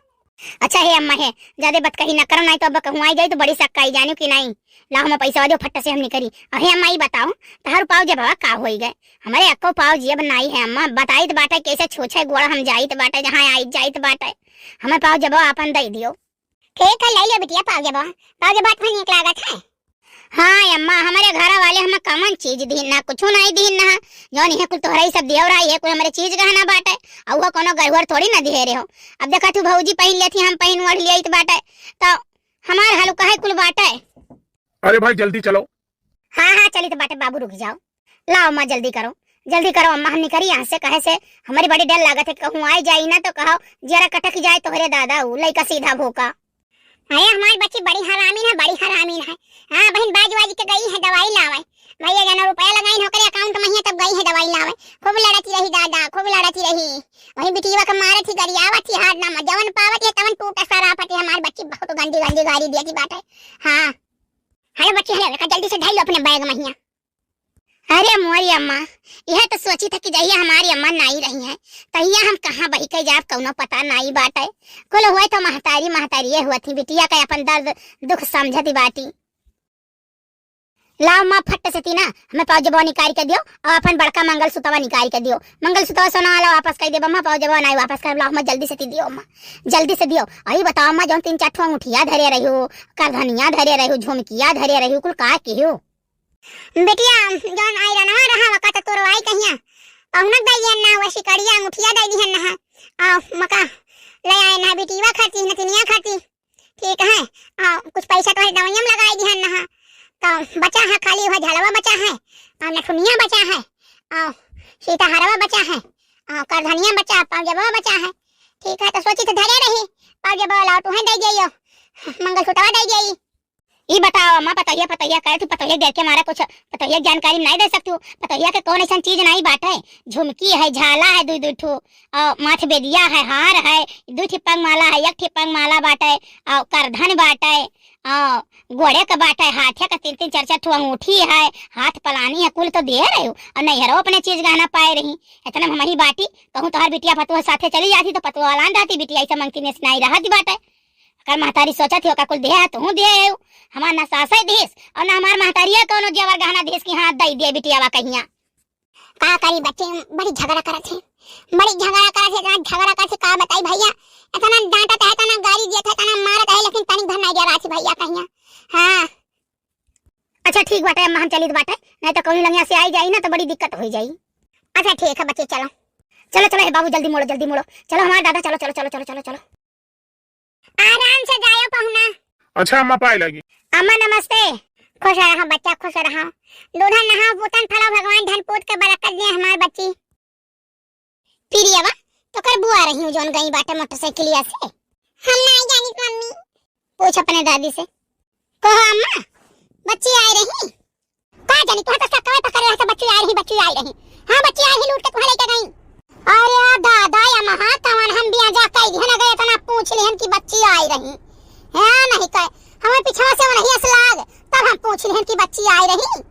अच्छा हे अम्मा हे, ज्यादा बतकही ना करो, नहीं तो अब कहूँ आई जाई तो बड़ी शक आई जानियो कि नहीं। लाओ हम पैसा दो फट से हम निकरी। और हे अम्मा ई बताओ, तहार पाव जब का होई गए? हमारे अक्को पाव जेब नहीं है अम्मा, बताइत बाटे कैसे छोछे गोड़ हम जाइत बाटे, जहाँ आइत जाइत बाटे। हमें पाव जब आपन दे दियो। ठीक है, ले लियो बिटिया पाव जब, पाव जब बहुत नीक लागत है। हाँ अम्मा, हमारे घर वाले हमें कमन चीज दीन ना, कुछ नहीं दीन ना, जौन इहे कुल तोहरा ही सब दियो रहा, ये कुल हमारे चीज गहना बाटे, और वो कोनो गड़बड़ थोड़ी ना दिहे रहे हो। अब देखा तू भौजी पहन लेती, हम पहन ओढ़ लिया बाटे, तो हमार हाल काहे कुल बाटे। अरे भाई जल्दी चलो। हाँ हाँ चलित बाटे बाबू, रुक जाओ। लाओ अम्मा जल्दी करो, जल्दी करो अम्मा, हम निकरी यहाँ से, कहे से हमारी बड़ी डर लागत है, कहूँ आए जाई ना तो कहो जरा कटक जाए तोहरे दादा, ऊ लइका सीधा भोका। अरे हमार बच्ची बड़ी हरामीन है, बड़ी हरामीन है। हाँ बहिन, बाज बाज के गई है दवाई लावे। भैया जाना रुपया लगाइन होकरे account में ही, तब गई है दवाई लावे। खूब लड़ती रही दादा, खूब लड़ती रही। वही बिटिया के मारत ही, गरियावत ही, हाथ ना जवन पावत है तवन टूट सरापत है। हमार बच्ची बहुत गंदी गंदी गारी देती बाटे। हाँ। हेलो बच्ची, हेलो, रखा जल्दी से धइलो अपने bag में हिया। अरे मोरी अम्मा, यह तो सोची था कि जहिया हमारी अम्मा नाई रही है, तहिया हम कहाँ बही के जाब, कौनो पता नाई बाटे। कुल हुए तो महतारी, महतारिये हुआ थी, बिटिया का अपन दर्द दुख समझती बाटी। लाओ अम्मा, फट से तीना हमें पाव जबवा निकाल के दियो और अपन बड़का मंगलसूत्रवा निकाल के दियो। मंगलसूत्रवा सोना वाला वापस कर देबा अम्मा, पाव जबवा नाई वापस कर। लाओ अम्मा, जल्दी से ती दियो अम्मा, जल्दी से दियो। अई बताओ अम्मा, जौन तीन चार ठो अंगूठिया धरे रही हो, करधनिया धरे रही हो, झुमकिया धरे रही हो, कुल का की हो? बिटिया, जौन आयरनवा रहा, वका तो तोरवाई कहिया। पहुनक दई दिहन ना, वह सिकड़िया अंगूठिया दई दिहन ना। आ, मका ले आए ना, बिटिया खाती, नतिनिया खाती। ठीक है। आ, कुछ पैसा तो है, दवाइयाँ में लगाई दिहन ना। तो बचा है, खाली वह झलवा बचा है, आ, नथुनिया बचा है, आ, सीताहरवा बचा है, आ, करधनिया बचा, पाँव जबवा बचा है। ठीक है, तो सोची तो धरे रही, पाँव जबवा लाओ, तुहें दई गई हो, मंगलसूत्रवा दई गई। ई बताओ अम्मा, पतोहिया, पतोहिया करे तू, पतोहिया डर के मारा कुछ, पतोहिया के जानकारी नहीं दे सकती हूँ। पतोहिया के कौन ऐसन चीज नहीं बाटे? झुमकी है, झाला है, दुई दुई ठो, और माथ बेदिया है, हार है, दुई ठे पंग माला है, एक ठे पंग माला बाटे, और करधन बाटे, और गोड़े के बाटे, हाथे के तीन तीन चार चार ठो अंगूठी है, हाथ पलानी है, कुल तो दे रहे हो, और नैहरो अपने चीज गहना पाए रही। इतना में हमही बाटी, कहूँ तोहर बिटिया पतोह साथे चली जाती तो पतोह वाला रहती, बिटिया ऐसे मंगती में से नहीं रहती बाटे। अगर महतारी सोचत ही, ओका कुल दिहे है, तुहूँ दिहे है। हमार ना सासै दिस, और ना हमार महतारिया कौनो जेवर गहना दिस कि हाँ, दई दिए बिटियावा कहिया। का करी बच्ची, बड़ी झगड़ा करत है, बड़ी झगड़ा करत है, इतना झगड़ा करत है, का बताई भैया, इतना डांटत है, इतना गारी देत है, इतना मारत है, लेकिन तनिक भर नहीं डरात है भैया कहिया। हाँ। अच्छा ठीक बाटे अम्मा, हम चलित बाटे, नहीं तो कौनो लंगिया से आई जाई ना तो बड़ी दिक्कत हो जाई। अच्छा ठीक है बच्ची, चलो। चलो, चलो, हे बाबू, जल्दी मोड़ो, जल्दी मोड़ो। चलो हमार दादा, चलो, चलो, चलो, चलो, चलो, चलो। आराम से जायो पहुना। अच्छा अम्मा, पाए लागी। अम्मा नमस्ते। खुश रहा बच्चा, खुश रहा। दूधा नहा पूतन फला, भगवान धन पूत के बरकत दे हमार बच्ची। पिरियवा, तोकर बुआ रही हूँ जौन गई बाटे मोटरसाइकिलिया से। हम नाई जानित मम्मी। पूछ अपने दादी से। कहो अम्मा, बच्ची आए रही? का जानी, तुहां तो सक्कवे पकड़े रहे, बच्ची आई रही, बच्ची आई रही। हाँ, बच्ची आई रही, लूट के तुहां लेके गई। अरे दादा, या महा कवन हम बियाजा कई दिहन, अगर इतना पूछ लिहन कि बच्ची आई रही। हाँ, नहीं कहे, हमें पिछवा से वही अस लाग, तब हम पूछ लिहन कि बच्ची आई रही।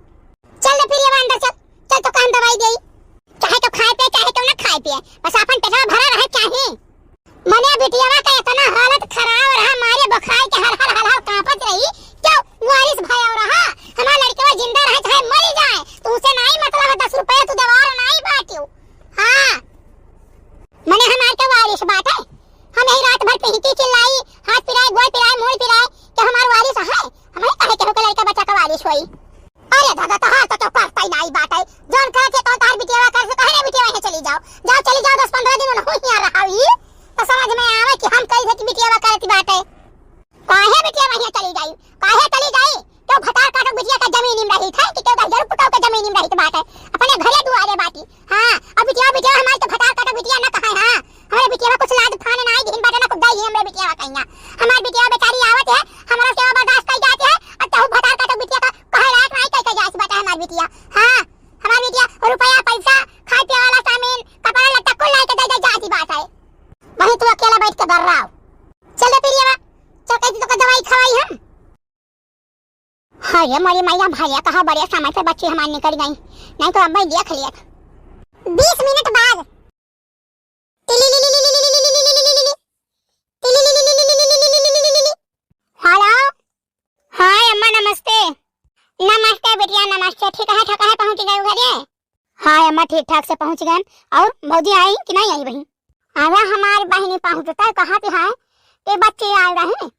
चल रे प्रियवा, अंदर चल, चल तो कान दवाई देई। चाहे तो खाए पिए, चाहे तो ना खाए पिए, बस आपन पेटवा भरा रहे चाही। मने बिटियावा का इतना हालत खराब रहा, मारे बुखार के हर हर हर हर कांपत रही। क्यों वारिस भय रहा? हमार लड़कवा जिंदा रहे चाहे मरी जाए, तो उसे नाई मतलब है, दस रुपया तू देवार नाई बाटियो। हाँ, मने हमार के वारिस बाटे। हम यही रात भर पिहकी चिल्लाई, हाथ पिराए, गोड़ पिराए, मूड़ पिराए, कि हमार वारिस है। हम ही कहे केहू के लड़का बच्चा का वारिस होई। अरे दादा, तोहार तो केहू करता ही नाई बाटे। जौन करे थे तौन तोहार बिटियावा करे, कहे रे बिटियावा, यहाँ चली जाओ। जाओ, चली जाओ, दस पन्द्रह दिन उनहू हियाँ रहावी, तो समझ में आवे कि हम कही थे कि बिटियावा करती बाटे। काहे बिटियावा यहाँ चली जाई? काहे चली जाई? केहू भतार काटो बिटिया का जमीन में रही थे कि केहू दहिजरू पुताऊ के जमीन में रही बाटे? अपने घरे दुआरे बाटी। हाँ, अब बिटिया, बिटिया हमारी तो भतार काटो बिटिया ना कहे, हाँ। हमारे बिटियावा कुछ लाद फान नाई दिन बाटे ना कुछ दई हमरे बिटियावा कहिया। हमार बिटिया बेचारी आवत है, हमारा सेवा बर्दाश्त कई जाती है, और तहु भतार काटो बिटिया का कहे लायक नाई कई, कई जाए बाटे हमार बिटिया। हाँ, हमार बिटिया रुपया, पैसा, खाए पिए वाला सामान, कपड़ा लत्ता कुल लाई के दे दे जाती बात है। वहीं तू अकेला बैठ के दर्राओ। चल रे प्रियवा, चल कह दी तो दवाई खवाई हम। हाँ रे मोरी मैया, भैया कहाँ बड़े समय से बच्ची हमार निकल गई, नहीं तो अब मैं देख लियत। बीस मिनट बाद। हेलो। हाँ अम्मा, नमस्ते। नमस्ते बिटिया, नमस्ते। ठीक है, ठीक है, पहुँच गए घरे? हाँ अम्मा, ठीक ठाक से पहुँच गए। और भौजी आई कि नहीं आई बहिन? अरे हमारी बहिनी पहुँचता है, कहाँ थी है? ये बच्ची आई रही।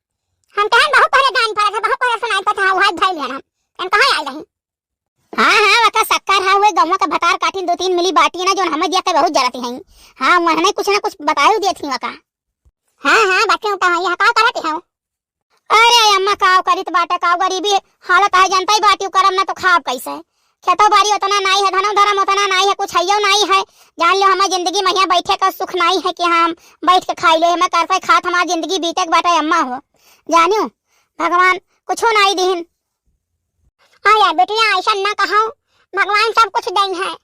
हम कहन बहुत पहले जान पड़ा था, बहुत पहले सुनाई पड़ा था, वहाँ भाई लेना। हम कहाँ आई रही? हाँ, हाँ, वका सक्कर, हाँ, हुए गौवा का भतार काटिन दो तीन मिली बाटी ना, जोन हमें दिया के बहुत जरती हैं। हाँ, उन्हें कुछ ना कुछ बताए दिए थी वका। हाँ, हाँ, बाकी उठा है, यहाँ का करत है? अरे अम्मा, काव करित बाटे, काव गरीबी हालत है, जनता ही बाटी करम ना तो खाब कैसे? खेतो बारी ओतना नाई है, धनो धरम ओतना नाई है, कुछ हइयो नाई है। जान लो, हमार जिंदगी महिया बैठे का सुख नाई है कि हम बैठ के खाई ले, हमें करते खात हमार जिंदगी बीते के बाटे अम्मा हो। जानियो, भगवान कुछो नाई दिहिन। हाँ यार बेटिया, ऐसा ना कहो, भगवान सब कुछ देन है।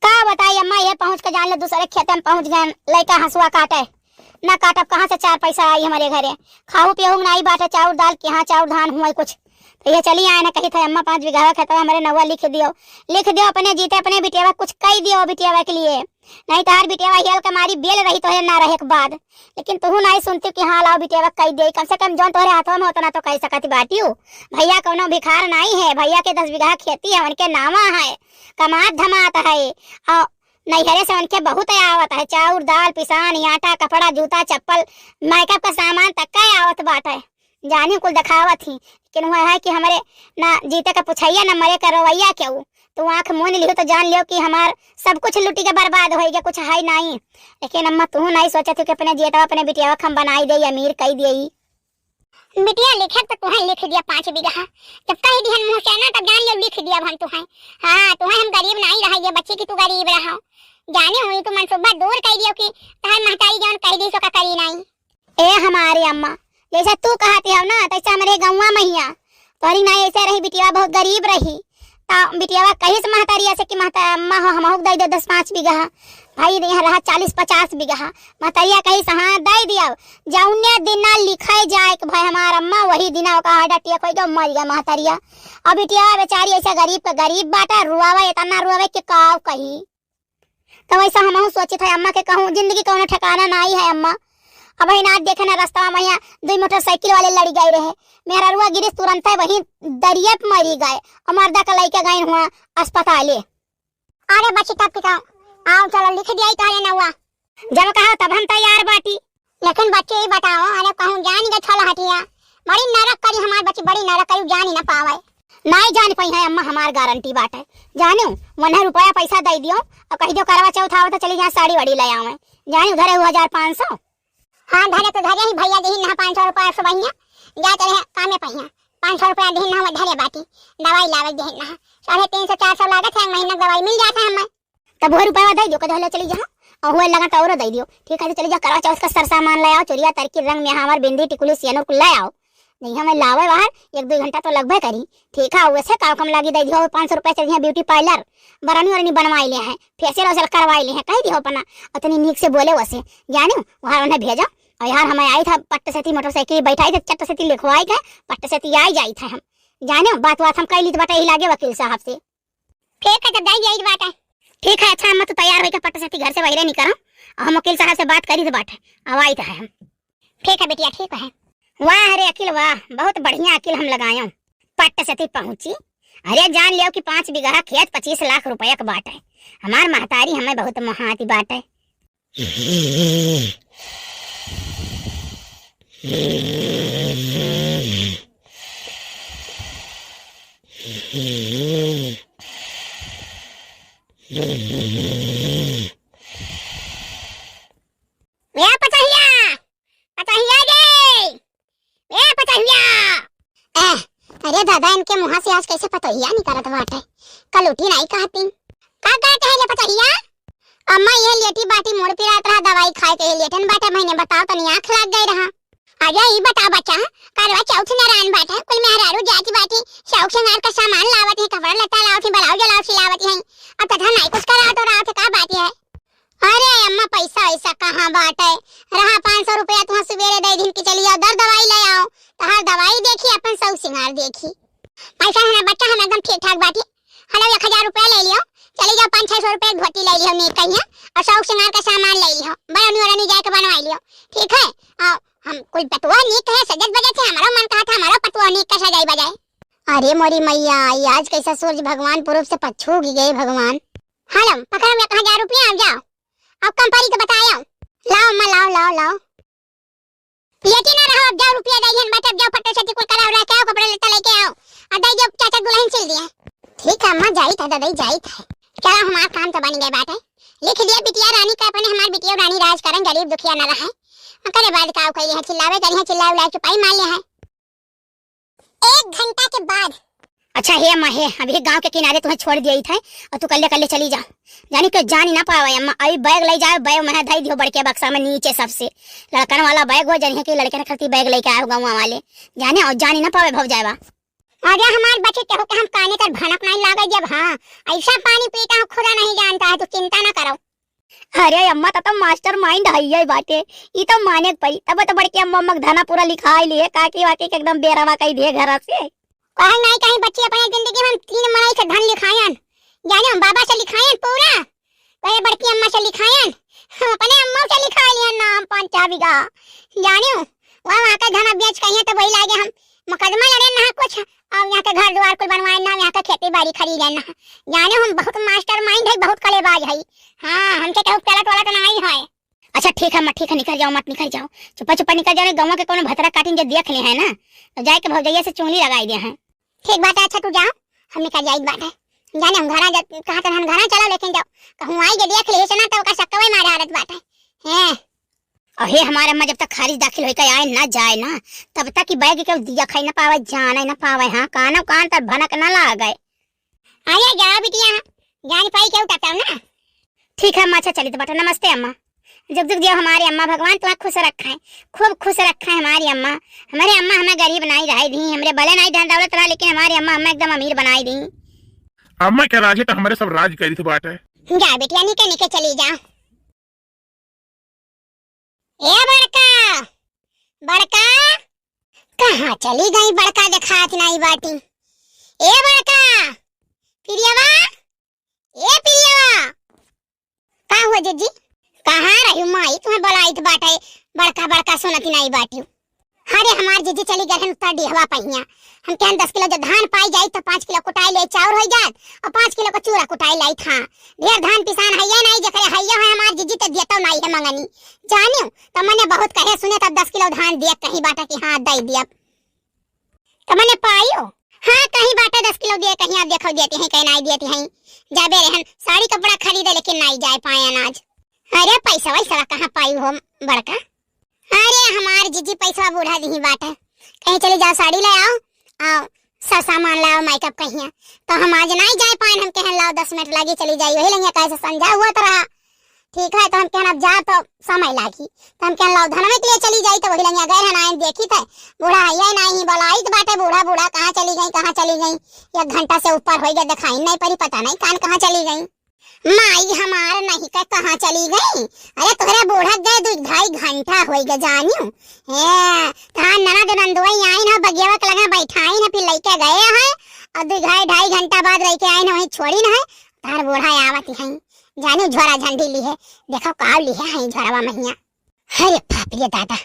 का बताई अम्मा, ये पहुँच के जान ले दूसरे खेते में पहुँच गए, लइका हंसुआ काटे। ना काटब, कहाँ से चार पैसा आई हमरे घरे? खाहू पियहू नाई बाटे, चाउर दाल के हाँ, चाउर धान हुआ कुछ। तो ये चली आए ना, कही थे अम्मा, पाँच बीघा खेतवा हमरे नौवा लिख दियो, लिख दियो अपने जीते, अपने बिटियावा कुछ कई दियो बिटियावा के लिए। नहीं तो हर बिटियावा हेल के मारी बेल रही तोहरे ना रहे के बाद। लेकिन तुहू नाई सुनती कि हाँ लाओ बिटियावा कई दे, कम से कम जौन तोहरे हाथवा में होता ना तो कह सकत बाटियो। भैया कौनो भिखार नाई है, भैया के दस बीघा खेती है, उनके नावा है, कमात धमात है। और नैहरे से उनके बहुत आवत है, चाउर दाल पिसान, आटा कपड़ा जूता चप्पल, मेकअप का सामान तक का आवत बाटे। जानी कुल देखावत ही, लेकिन वह है कि हमरे ना जीते का पुछैया ना मरे का रोवैया केहू। तू आँख मूंद लिहो तो जान लियो कि हमार सब कुछ लुटी के बर्बाद होई गया, कुछ है नाई। लेकिन अम्मा तू नाई सोचत हो कि अपने जियतवा अपने बिटियावा के हम बनाई दे, अमीर कई दे। बिटिया लिखे तो तुहें लिख दिया पाँच बीघा, जब कह दिहन मुँह से ना तब जान लियो लिख दिया हम तुहें। हाँ तुहें हम गरीब नाई रह गए बच्ची की तू गरीब रहो। जाने हुई तू मनसूबा दूर कह दियो कि तहर महतारी जौन कह दी सो का करी नाई। ए हमारे अम्मा, जैसे तू कहती हो ना, तैसे हमरे गौवा महिया तोहरी नाई ऐसे रही, बिटिया बहुत गरीब रही। ता बिटिया कहिस महतारिया से कि महता-, अम्मा हो, हमहू के दे दे दस पाँच बीघा। भाई, यहाँ रहा चालीस पचास बीघा। महतारिया कहिस, "हाँ, दे दिया।" जौने दिन ना लिखे जाए के भाई हमार अम्मा, वही दिन ओका heart attack हो गया, मर गया महतारिया। अब बिटिया बेचारी ऐसे गरीब के गरीब बाटे, रुआवे, इतना रुआवे कि का कही। तो वैसा हमहू सोचित है, अम्मा के कहूँ, जिंदगी कौनो ठिकाना नाई है अम्मा। अब ही ना देखे ना, रास्ता में यहाँ दुई मोटरसाइकिल वाले लड़ी गए रहे, मेहररुआ गिरिस तुरंत है वहीं दरिये पे मरी गए, और मर्दा का लइके गए हुआ अस्पताले। अरे बच्ची, तब की कहूँ, आओ चलो लिख दिया ही तोहरे नौवा। जब कहो तब हम तैयार बाटी। लेकिन बच्ची, ई बताओ, अरे कहूँ जान गए छल हटिया, बड़ी नरक करी हमार बच्ची, बड़ी नरक करी, जान ही ना पावे। नाई जान पई है अम्मा, हमार गारंटी बाटे। जानो, वन्हे रुपया पैसा दे दियो और कह दियो करवा चौथ आवे तो चली जाए साड़ी वाड़ी ले आवे। जानो, धरे हो हजार पाँच सौ। हाँ, धरे तो धरे ही भैया, दिहिन ना पाँच सौ रुपया सुबहिया, जा चले कामे पहिया। पाँच सौ रुपया दिहिन ना, धरे बाटी, दवाई लावे दिहिन ना, साढ़े तीन सौ चार सौ लागत है, एक महीना के दवाई मिल जाता है हमें। तब वह रुपया दे दियो, कह दो, "ले चली जा।" और हुए लगा तो और दे दियो। ठीक है, तो चली जा, करवा चौथ का सर सामान ले आओ, चुरिया, तरकी, रंग, मेहावर, बिंदी, टिकुली, सियनुर कुल ले आओ। नहीं हमें लावे बाहर, एक दो घंटा तो लगबे करी। ठीक है, वैसे का कम लागी, दे दियो, पाँच सौ रुपया चली जा, ब्यूटी पार्लर, बरनी वरनी बनवाई ले हैं, फेशियल वेशियल करवाई ले हैं, कह दियो अपना, उतनी नीक से बोले वैसे, जाने, वहाँ उन्हें भेजो। और यार, हमें आई था पट्ट से ती मोटरसाइकिल बैठाई थे, चट्ट से ती लिखवाई थे, पट्ट से ती आई जाई थे हम, जाने, बात बात हम कह ली तो बता ही लागे वकील साहब से। ठीक है, तब जाई जाई बाटे। ठीक है, अच्छा अम्मा, तू तैयार होइके पट्ट से ती घर से बाहरे निकल, और हम वकील साहब से बात करी तो बाटे, अब आई तो है हम। ठीक है बिटिया, ठीक है। वाह रे अकिल वाह, बहुत बढ़िया अकिल हम लगायो। पट्ट से ती पहुँची, अरे जान लियो कि पाँच बीघा खेत पच्चीस लाख रुपया के बाटे। हमार महतारी हमें बहुत मोहाती बाटे। ए पतहिया, पतहिया रे, ए पतहिया। ए, अरे दादा, इनके मुँह से आज कैसे पतहिया निकलत बाटे? कल उठी नाई कहती। का कहत है ले पतहिया? अम्मा, ये लेटी बाटी, मुड़ पिरात रहा, दवाई खाए के लेटन बाटे, मैंने बताओ तनी आँख लाग गई रहा। अरे ई बता बच्चा, करवा चौथ नारायण बाटे, कुल मेहरारू जात बाटी, शौक सिंगार का सामान लावत ही, कपड़ा लत्ता लावत ही, ब्लाउज व्लाउज सिलावत ही, अब तथा नाई कुछ करावत तो रावत का बात है? अरे अम्मा, पैसा वैसा कहाँ बाटे? रहा पाँच सौ रुपया तुहाँ सुबेरे दे दिन की चली जाओ, दर दवाई ले आओ, तहार दवाई देखी, अपन शौक सिंगार देखी। पैसा है ना बच्चा, हम एकदम ठीक ठाक बाटी। हेलो, एक हजार रुपया ले लियो, चली जाओ, पाँच छः सौ रुपया धोती ले लियो, नीक कहिया, और शौक सिंगार का सामान ले लियो, बरनी वरनी जाके बनवाई लियो, ठीक है? और हम कुल पतुआ नीक है, सजत बजत है, हमारो मन कहा था, हमारो पतुआ नीक का सजाई बजाई। अरे मोरी मैया, ये आज कैसा सूरज भगवान पूरब से पच्छू उगि गए भगवान। हेलो, पकड़ो एक हजार रुपया, अब जाओ। अब कंपनी के बताओ। लाओ अम्मा, लाओ, लाओ, लाओ। लेटी ना रहो, अब जाओ, रुपया दे दिहन बाटे, अब जाओ, फटे से कुल करा उरा के आओ, कपड़ा लत्ता लेके आओ। अब दे दियो, चाचा दुल्हन सिल दिए। ठीक है अम्मा, जाइत है दादा, जाइत है। चलो, हमार काम तो बन गए बाटे। लिख दिया बिटिया रानी का अपने, हमार बिटिया रानी राज करन, गरीब दुखिया न रहे। करे बाद का कही है, चिल्लावे करी है, चिल्ला उला चुपाई मार ले है। एक घंटा के बाद। अच्छा हे अम्मा, हे, अभी गाँव के किनारे तुहैं छोड़ दियत है और तू कल्ले कल्ले चली जा। जानी के जानी ना पावे अम्मा, अभी बैग लइ जाए, बैग में धइ दियो बड़के बक्सा में नीचे सबसे। लड़कन वाला बैग हो, जनिहे कि लड़कन खरती बैग लइके आए हो गाँव वाले। जाने और जानी ना पावे भौजाइवा। अरे हमार बच्ची, केहू के हम काने कर भनक नहीं लागे जब, हाँ, ऐसा पानी पीता हूँ, खुदा नहीं जानता है, तू चिंता ना करो। अरे अम्मा, त तो mastermind हइये बाटे, ई तो माने के पड़ी। तब तो बड़की अम्मा, अम्मा के धना पूरा लिखाई लिए, काकी वाकी के एकदम बेरावा कइ दिए घरा से। कहीं नहीं कहीं बच्ची, अपने जिंदगी में हम तीन मनई से धन लिखायन, जाने हम बाबा से लिखायन पूरा, कहे बड़की अम्मा से लिखायन, हम अपने अम्मा से लिखाई लिहन नाम पाँच छह बीघा, जाने वहाँ, वहाँ के धन बेच कहिए तो वही लागे हम मुकदमा लड़े ना कुछ, और यहाँ के घर द्वार कुल बनवाए ना, यहाँ के खेती बाड़ी खरीदे ना, जाने हम बहुत mastermind है, बहुत कलेबाज है। हाँ, हमसे केहू चलत वलत नहीं है। अच्छा ठीक है अम्मा, ठीक है, निकल जाओ, मत निकल जाओ, चुप्पा चुप्पा निकल जाओ, नहीं गौवा के कोनो भतरा काटिन जो देख ले है ना, तो जाए के भौजैया से चुंगली लगाई दे हैं। ठीक बात है, अच्छा तू जाओ, हम निकल जाइत बाटे। जाने हम घरा जा-, कहा तन हम घरा चलो, लेकिन जाओ, कहूँ आई के देख ले से ना, तो ओकर सक्कवे मारे आदत बाटे। हैं। और हे हमारे अम्मा, जब तक खारिज दाखिल होई के आए ना जाए ना, तब तक कि बैग के दिया खाई ना पावे, जाने ना पावे। हाँ, कानो कान तर भनक ना लागे। अरे जा बिटिया, जान पाई केहू तब ना। ठीक है अम्मा, अच्छा चलित बाटे। नमस्ते अम्मा। जुग जुग जियो हमारी अम्मा, भगवान तुम्हें खुश रखे, खूब खुश रखे हमारी अम्मा। हमारे अम्मा हमें गरीब नहीं रहे दी, हमरे भले नहीं धन दौलत रहा, लेकिन हमारी अम्मा हमें एकदम अमीर बनाई दी। अम्मा के राज है तो हमारे सब राज करित बाटे। जा बिटिया, निके निके चली जा। ए बड़का, बड़का, कहाँ चली गई बड़का, देखात नहीं बाटी। ए बड़का, प्रियवा, ए प्रियवा। का हुआ जिज्जी? कहाँ रही माई, तुम्हें बुलाइत बाटे, बड़का बड़का सुनत नहीं बाटी। अरे हमार जिज्जी चली गए हैं उत्तर डिहवा पहिया। हम कहन दस किलो जो धान पाई जाई तो पाँच किलो कुटाई ले चाउर हो जात और पाँच किलो का चूरा कुटाई लाई था। ढेर धान पिसान हइये नहीं, जेकरे हइये है हमार जिज्जी तो देतो नहीं है मंगनी। जानियो तो मने बहुत कहे सुने तब दस किलो धान दिए कहीं बाटा कि हाँ दे दिया। तो मने पाइयो? हाँ कहीं बाटा दस किलो दिए कहीं आप देखो देती हैं कहीं नहीं देती हैं। जाबे रहन साड़ी कपड़ा खरीदे लेकिन नहीं जाए पाए अनाज। अरे पैसा वैसा कहाँ पाई हो बड़का? अरे हमार जिज्जी पैसा बूढ़ा दिही बाटे, कहीं चली जाओ साड़ी ले आओ, आओ सब सामान लाओ मेकअप कहिया। तो हम आज नहीं जाए पाए, हम कहन लाओ दस मिनट लागी चली जाई, वही लंगिया कहे से संझा हुआ तो रहा। ठीक है तो हम कहन अब जा तो समय लागी, तो हम कहन लाओ धनवे के लिए चली जाई, तो वही लंगिया गए हैं ना देखी थे बूढ़ा है नहीं बोला आई तो बाटे बूढ़ा बूढ़ा कहाँ चली गई कहाँ चली गई। एक घंटा से ऊपर हो गया दिखाई नहीं पड़ी, पता नहीं कान कहाँ चली गई। माई हमार नहीं के कहाँ चली गई? अरे तोहरे बूढ़ा गए दू ढाई घंटा होई गए जानियो। हे, तहार ननद नंदुई आइन ह, बगियावा के लगे बैठाइन ह, फिर लइके गए हैं और दू ढाई, ढाई घंटा बाद लइके आइन ह, वहीं छोड़िन ह। तहार बूढ़ा आवत हैं, जानियो झोरा झंडी लिहे, देखो का लिहे हैं झोरवा महिया। अरे बाप रे दादा,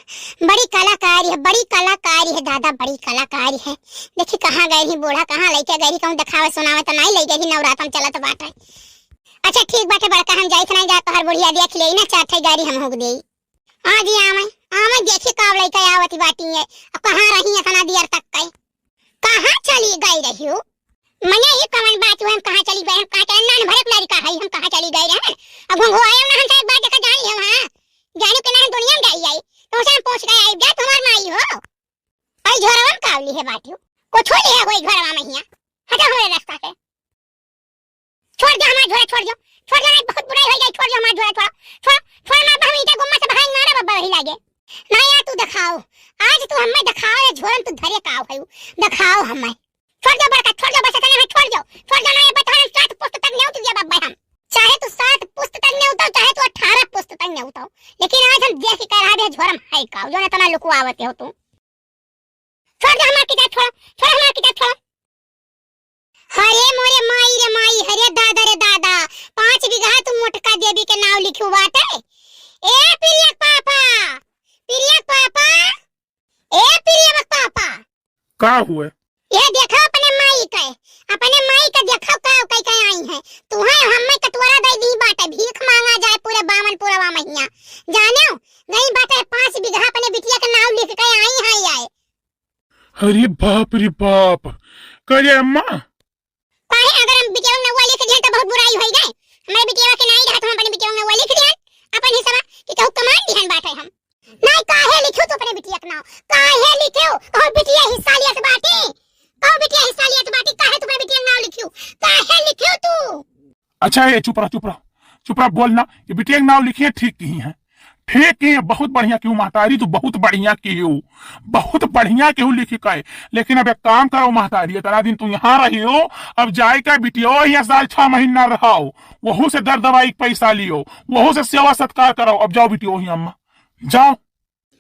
बड़ी कलाकारी है, बड़ी कलाकारी है दादा, बड़ी कलाकारी है। देखी कहाँ गए रही बूढ़ा, कहाँ लइके गए रही, कहूँ देखावे सुनावे तो नहीं लइके रही, नवरातम चलत बाटे। अच्छा ठीक बाटे बड़का, हम जाइत नहीं जात, तोहर बुढ़िया देख ले ना, चार ठे गाड़ी हम होक देई। आ जी आवे, आवे देखी कब लइके आवत बाटी है, अब कहाँ रही इतना देर तक के? कहाँ चली गई रही हो? मने ये कवन बात हुआ, हम कहाँ चली गए, हम कहाँ चले, नान भरक लड़का है, हम कहाँ चली गए रहे? अब घुंघुआए ना हमसे एक बार देखा जान लियो, हाँ? जाने के ना हम दुनिया में जाई आई, तो उसे हम पूछ गए आई, जा तुम्हार माई हो? आई झोरवा में कावली है बाटियो, कुछ हो लिया कोई घरवा में हिया, हटा हमारे रास्ता से। छोड़ दे हमार झोरा, छोड़ दो, छोड़ दो, नहीं बहुत बुराई हो जाए, छोड़ दो हमार झोरा, छोड़, छोड़, छोड़ ना, हम इनके गुम्मा से भाई मारा बब्बा वही लागे। ना यार तू दिखाओ, आज तू हमें दिखाओ, ये झोरन तू धरे का हो, दिखाओ हमें। छोड़ दो बड़का, छोड़ दो, बस इतना है, छोड़ दो, छोड़ दो ना, ये बता हम सात पुस्त तक नहीं उतरिया बब्बा हम। चाहे तू सात पुस्त तक नहीं उताओ, चाहे तू अठारह पुस्त तक नहीं उताओ, लेकिन आज हम देख के कह रहा है, झोरम है का, जो ना इतना लुकवावत हो तू। छोड़ दे हमार किताब, छोड़, छोड़ हमार किताब, छोड़। अरे मोरे माई रे माई, अरे दादा रे दादा, पाँच बीघा तू मोटका देवी के नाव लिखू बाटे। ए प्रियक पापा, प्रियक पापा, ए प्रियक पापा। का हुए? ये देखो अपने माई के, अपने माई के देखो का कई के आई है। तू है हमें कटोरा दे दी बाटे, भीख मांगा जाए पूरे बावन पूरवा महीना। जाने हो, गई बाटे पाँच बीघा अपने बिटिया के नाव लिख के आई है ये। अरे बाप रे बाप, करे अम्मा? काहे अगर हम बिटिया में नौवा लिख दिहन तो बहुत बुराई होई गए। हमारे बिटिया के नाई रहत हम अपने बिटिया में नौवा लिख दिहन, अपन हिस्सा कि कहू कमान दिहन बाटे हम। नाई काहे लिखो तू अपने बिटिया के नाव? काहे लिखो? कहू बिटिया हिस्सा लियत बाटी? कहू बिटिया हिस्सा लियत बाटी? काहे तू अच्छा, ए, चुप रह, चुप रह, चुप रह, बोल ना। ये बिटिया के नाव लिखिए, ठीक किही है, ठीक किही है, बहुत बढ़िया किहू महतारी, तू बहुत बढ़िया किहू, बहुत बढ़िया किहू लिखि के। लेकिन अब एक काम करो महतारी, इतना दिन तू यहाँ रहियो, अब जाए का बिटियो यहाँ साल छह महीना रहो, वहू से दर दवाई के पैसा लियो, वहू से सेवा सत्कार करो। अब जाओ बिटियो ही अम्मा, जाओ।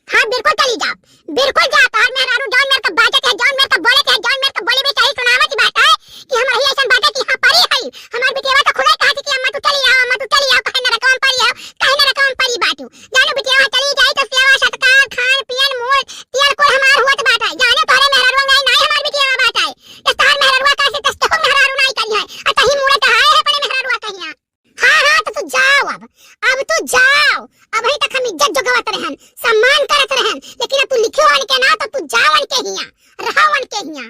हाँ, बिल्कुल चली जाओ, बिल्कुल जाओ। तोहर मेहरारू जौन मेर के बाजत है, जौन मेर के बोलत है, जौन मेर के बोली भी सही सुनावत ही बाटे कि हमरे ही अइसन बाटे कि हाँ, परी है, हमार बिटिया तो खुदे कहत कि अम्मा तू चली आओ, अम्मा तू चली आओ, कहे नरकवा में परी है, कहे नरकवा में परी बाटू। जानो बिटिया चली जाई तो सेवा सत्कार, खान पियन, मोल तियल कुल हमार हुअत बाटे। जानो तोहरे मेहरारू अंगाई नाई हमार बिटिया बाटे। जस तोहर मेहरारू का से तस तोहू मेहरारू नाई करी है, आ तही मुड़े टहाए है अपने मेहरारू कहिया। हाँ, हाँ, तो तू जाओ अब, अब तू जाओ। अबहीं तक हम इज्जत जोगावत रहन, सम्मान करत रहन, लेकिन अब तू लिखियो अनके ना, तो तू जाओ अनके हियाँ, रहो अनके हियाँ।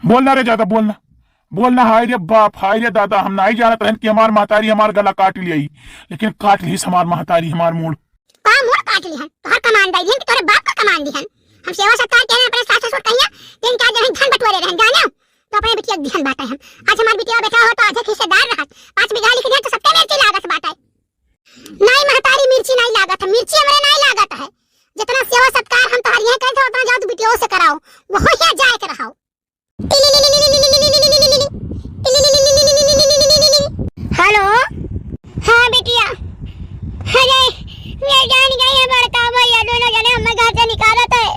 बोल ना रे ज्यादा, बोल ना, बोल ना। हाय रे बाप, हाय रे दादा, हम नाई जानत रहन कि हमार महतारी हमार गला काट लियाई, लेकिन काट लिहिस हमार महतारी हमार मूड़। का मूड़ काट लिहन? तोहर कमान दई दिहन कि तोहरे बाप का कमान दिहन? हम सेवा सत्कार के अपने सास ससुर कहिया, तीन चार जने धन बटोरे रहन, जाने? तो अपने बिटिया के दिहन बाटे हम। आज हमार बिटिया बेटा हो तो आधे हिस्सेदार रहत। पाँच बीघा लिख दिहन तो सबके मिर्ची लागत बाटे। नाई महतारी, मिर्ची नाई लागत है, मिर्ची हमरे नाई लागत है। जितना सेवा सत्कार हम तोहर यहाँ करे थे उतना जाओ तू बिटिया से कराओ, वही यहाँ जाए के रहो। हेलो। हाँ बिटिया, अरे मैं जान गई है बड़का भैया दोनों जने हमें घर से निकालत है।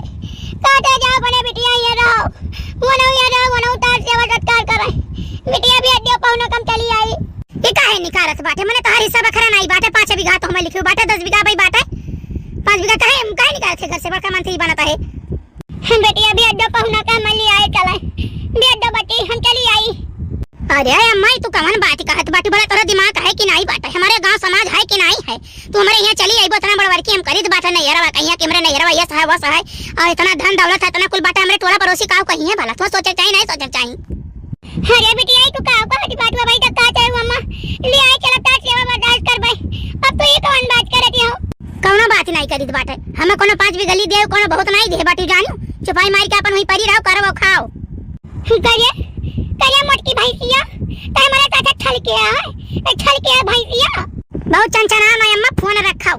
कहते जाओ अपने बिटिया ये रहो, वनो ये रहो, वनो तार सेवा सत्कार करे। बिटिया भी अड्डे पहुना कम चली आई। ये काहे निकारत बाटे? मने तोहार हिस्सा बखरा नाई बाटे, पाँच बीघा तो हमें लिखियो बाटे, दस बीघा भाई बाटे, पाँच बीघा काहे, काहे निकारत है घर से? बड़का मंत्री बनत है। हम बेटी अभी अड्डो पहुना का मली आए चले, भी अड्डो बटी हम चली आई। अरे अम्मा, ई तू कवन बात कहत बाटी? भला तोरा दिमाग है कि नाई बाटे? हमारे गांव समाज है कि नाई है? तू हमरे यहाँ चली आईबो, इतना बड़वर की हम करीत बाटे नैहरवा, कहिया कि हमरे नैहरवा ये सहाय, वो सहाय, और इतना धन दौलत है, इतना कुल बाटे, हमरे टोला पड़ोसी काव कहिए भला? तू सोचे चाही, नहीं सोचे चाही। अरे बिटिया, ई तू काव कहत बाटू भाई? तो का चाहे अम्मा, ले आए चला, तार सेवा बर्दाश्त करबे। अब तू ये कवन बात करत हो? कौनो बात नहीं करीत बाटे, हमें कोनो पाँच बीघा ली दे, कोनो बहुत नहीं दे बाटी जानू। चुपाई मार के अपन वहीं परी रहो, करो खाओ। करे, करे मोटकी भैंसिया, तो हमारा चाचा छल के है, ए, छल के है भैंसिया। बहुत चंचना ना अम्मा, फोन रखाओ।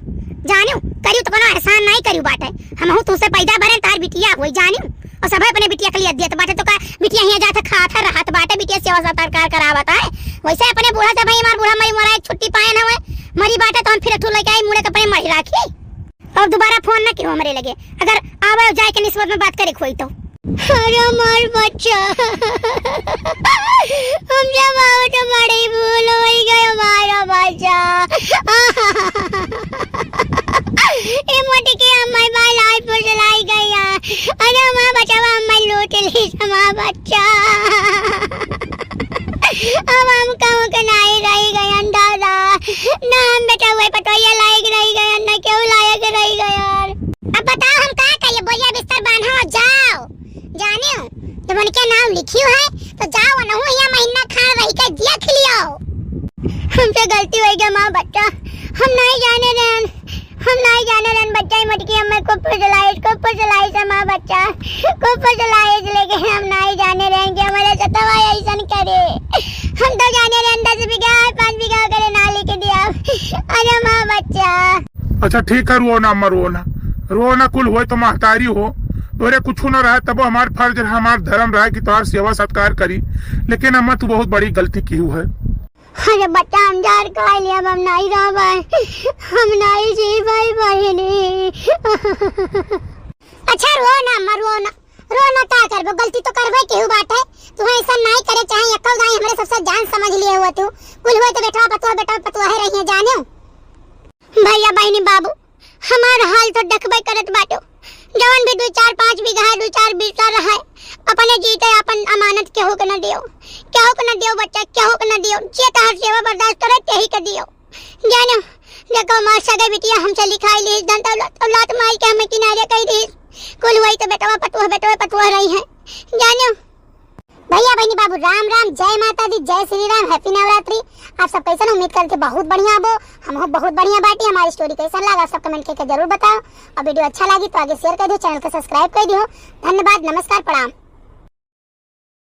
जानू, करियो तो कोनो एहसान नहीं करियो बाटे। हमहू तू से पैदा बरे तार बिटिया होई जानू। और सब अपने बिटिया के लिए देत बाटे तो का बिटिया हियां जात खात है, रहत बाटे, बिटिया सेवा सत्कार करावत है। वैसे अपने बूढ़ा से भाई हमार बूढ़ा मरी मरा एक छुट्टी पाए ना हुए, मरी बाटे तो हम फिर ठू लेके आई मुड़े के अपने मरी राखी। अब दोबारा फोन ना किहो हमरे लगे, अगर आवे जाए के निस्बत में बात करे खोई तो। अरे हमार बच्चा, हम जब आवे तो बड़ी भूल हो गई, हमारा बच्चा। ए मोटी के अम्मा बाल आज फुसलाई गई है। अरे हमार बच्चा, अम्मा लूट ली हमार बच्चा। अब हम कहूँ के नाई रही गयन दादा, ना हम बेटा हुए पटोहिया लायक रही गयन, ना केहू लायक रही गयन। अब बताओ हम का करिए? बोरिया बिस्तर बांधो, जाओ। जाने हो, जब उनके नाम लिखियो है तो जाओ, नहु यहाँ महीना खान रही के देख लियो। हमसे गलती हो गया माँ बच्चा, हम नहीं जाने रहन। हम नाई जाने रहन बच्चा, ई मोटकी अम्मा खूब फुसलाइस, खूब फुसलाइस हमार बच्चा, खूब फुसलाइस, लेकिन हम नाई जाने रहन कि हमारे सतवा ऐसन करे। हम तो जाने रहन दस बीघा है, पाँच बीघा करे ना लिख दिया। अरे हमार बच्चा। अच्छा ठीक है, रो ना अम्मा, रो ना, रो ना, कुल होए तो महतारी हो, तोरे कुछ ना रहे तबो हमार फर्ज रहे, हमार धर्म रहे कि तोहार सेवा सत्कार करी, लेकिन अम्मा तू बहुत बड़ी गलती किहू है। अरे बच्चा, हम जार खा लिया, अब हम नाई रहबै, हम नाई जीबै बहिनी। अच्छा रो ना अम्मा, रो ना, रो ना, का करबो, गलती तो करबै केहू बाटे। तू ऐसा नाई करे चाहे, एको दाई हमरे सबसे जान समझ लिए हुआ तू। कुल हुए तो बेटवा पतुआ, बेटवा पतुआ है रही है जाने। भैया बहिनी बाबू, हमार हाल तो देखबे करत बाटो, जवन भी दुई चार पाँच बीघा है, दुई चार बीघा रहे, अपने जीते अपन अमानत केहू के न दियो, केहू के न दियो बच्चा, केहू के न दियो। जे तहार सेवा बर्दाश्त करे, तेही के दियो। जानो, देखो, हमार सगे बिटिया हमसे लिखाई ली, धन दौलत, औलाद माई के हमें किनारे कई दी। कुल हुई तो बेटवा पतुआ, बेटवा पतुआ रही है। जानो, भैया बहिनी बाबू, राम राम, जय माता दी, जय श्री राम, happy नवरात्रि। आप सब कैसन? उम्मीद करके बहुत बढ़िया हबो, हमहू बहुत बढ़िया बाटी। हमारी story कैसन लगा, आप सब comment करके जरूर बताओ, और video अच्छा लागी तो आगे share कर दियो, channel के subscribe कर दियो। धन्यवाद, नमस्कार, प्रणाम।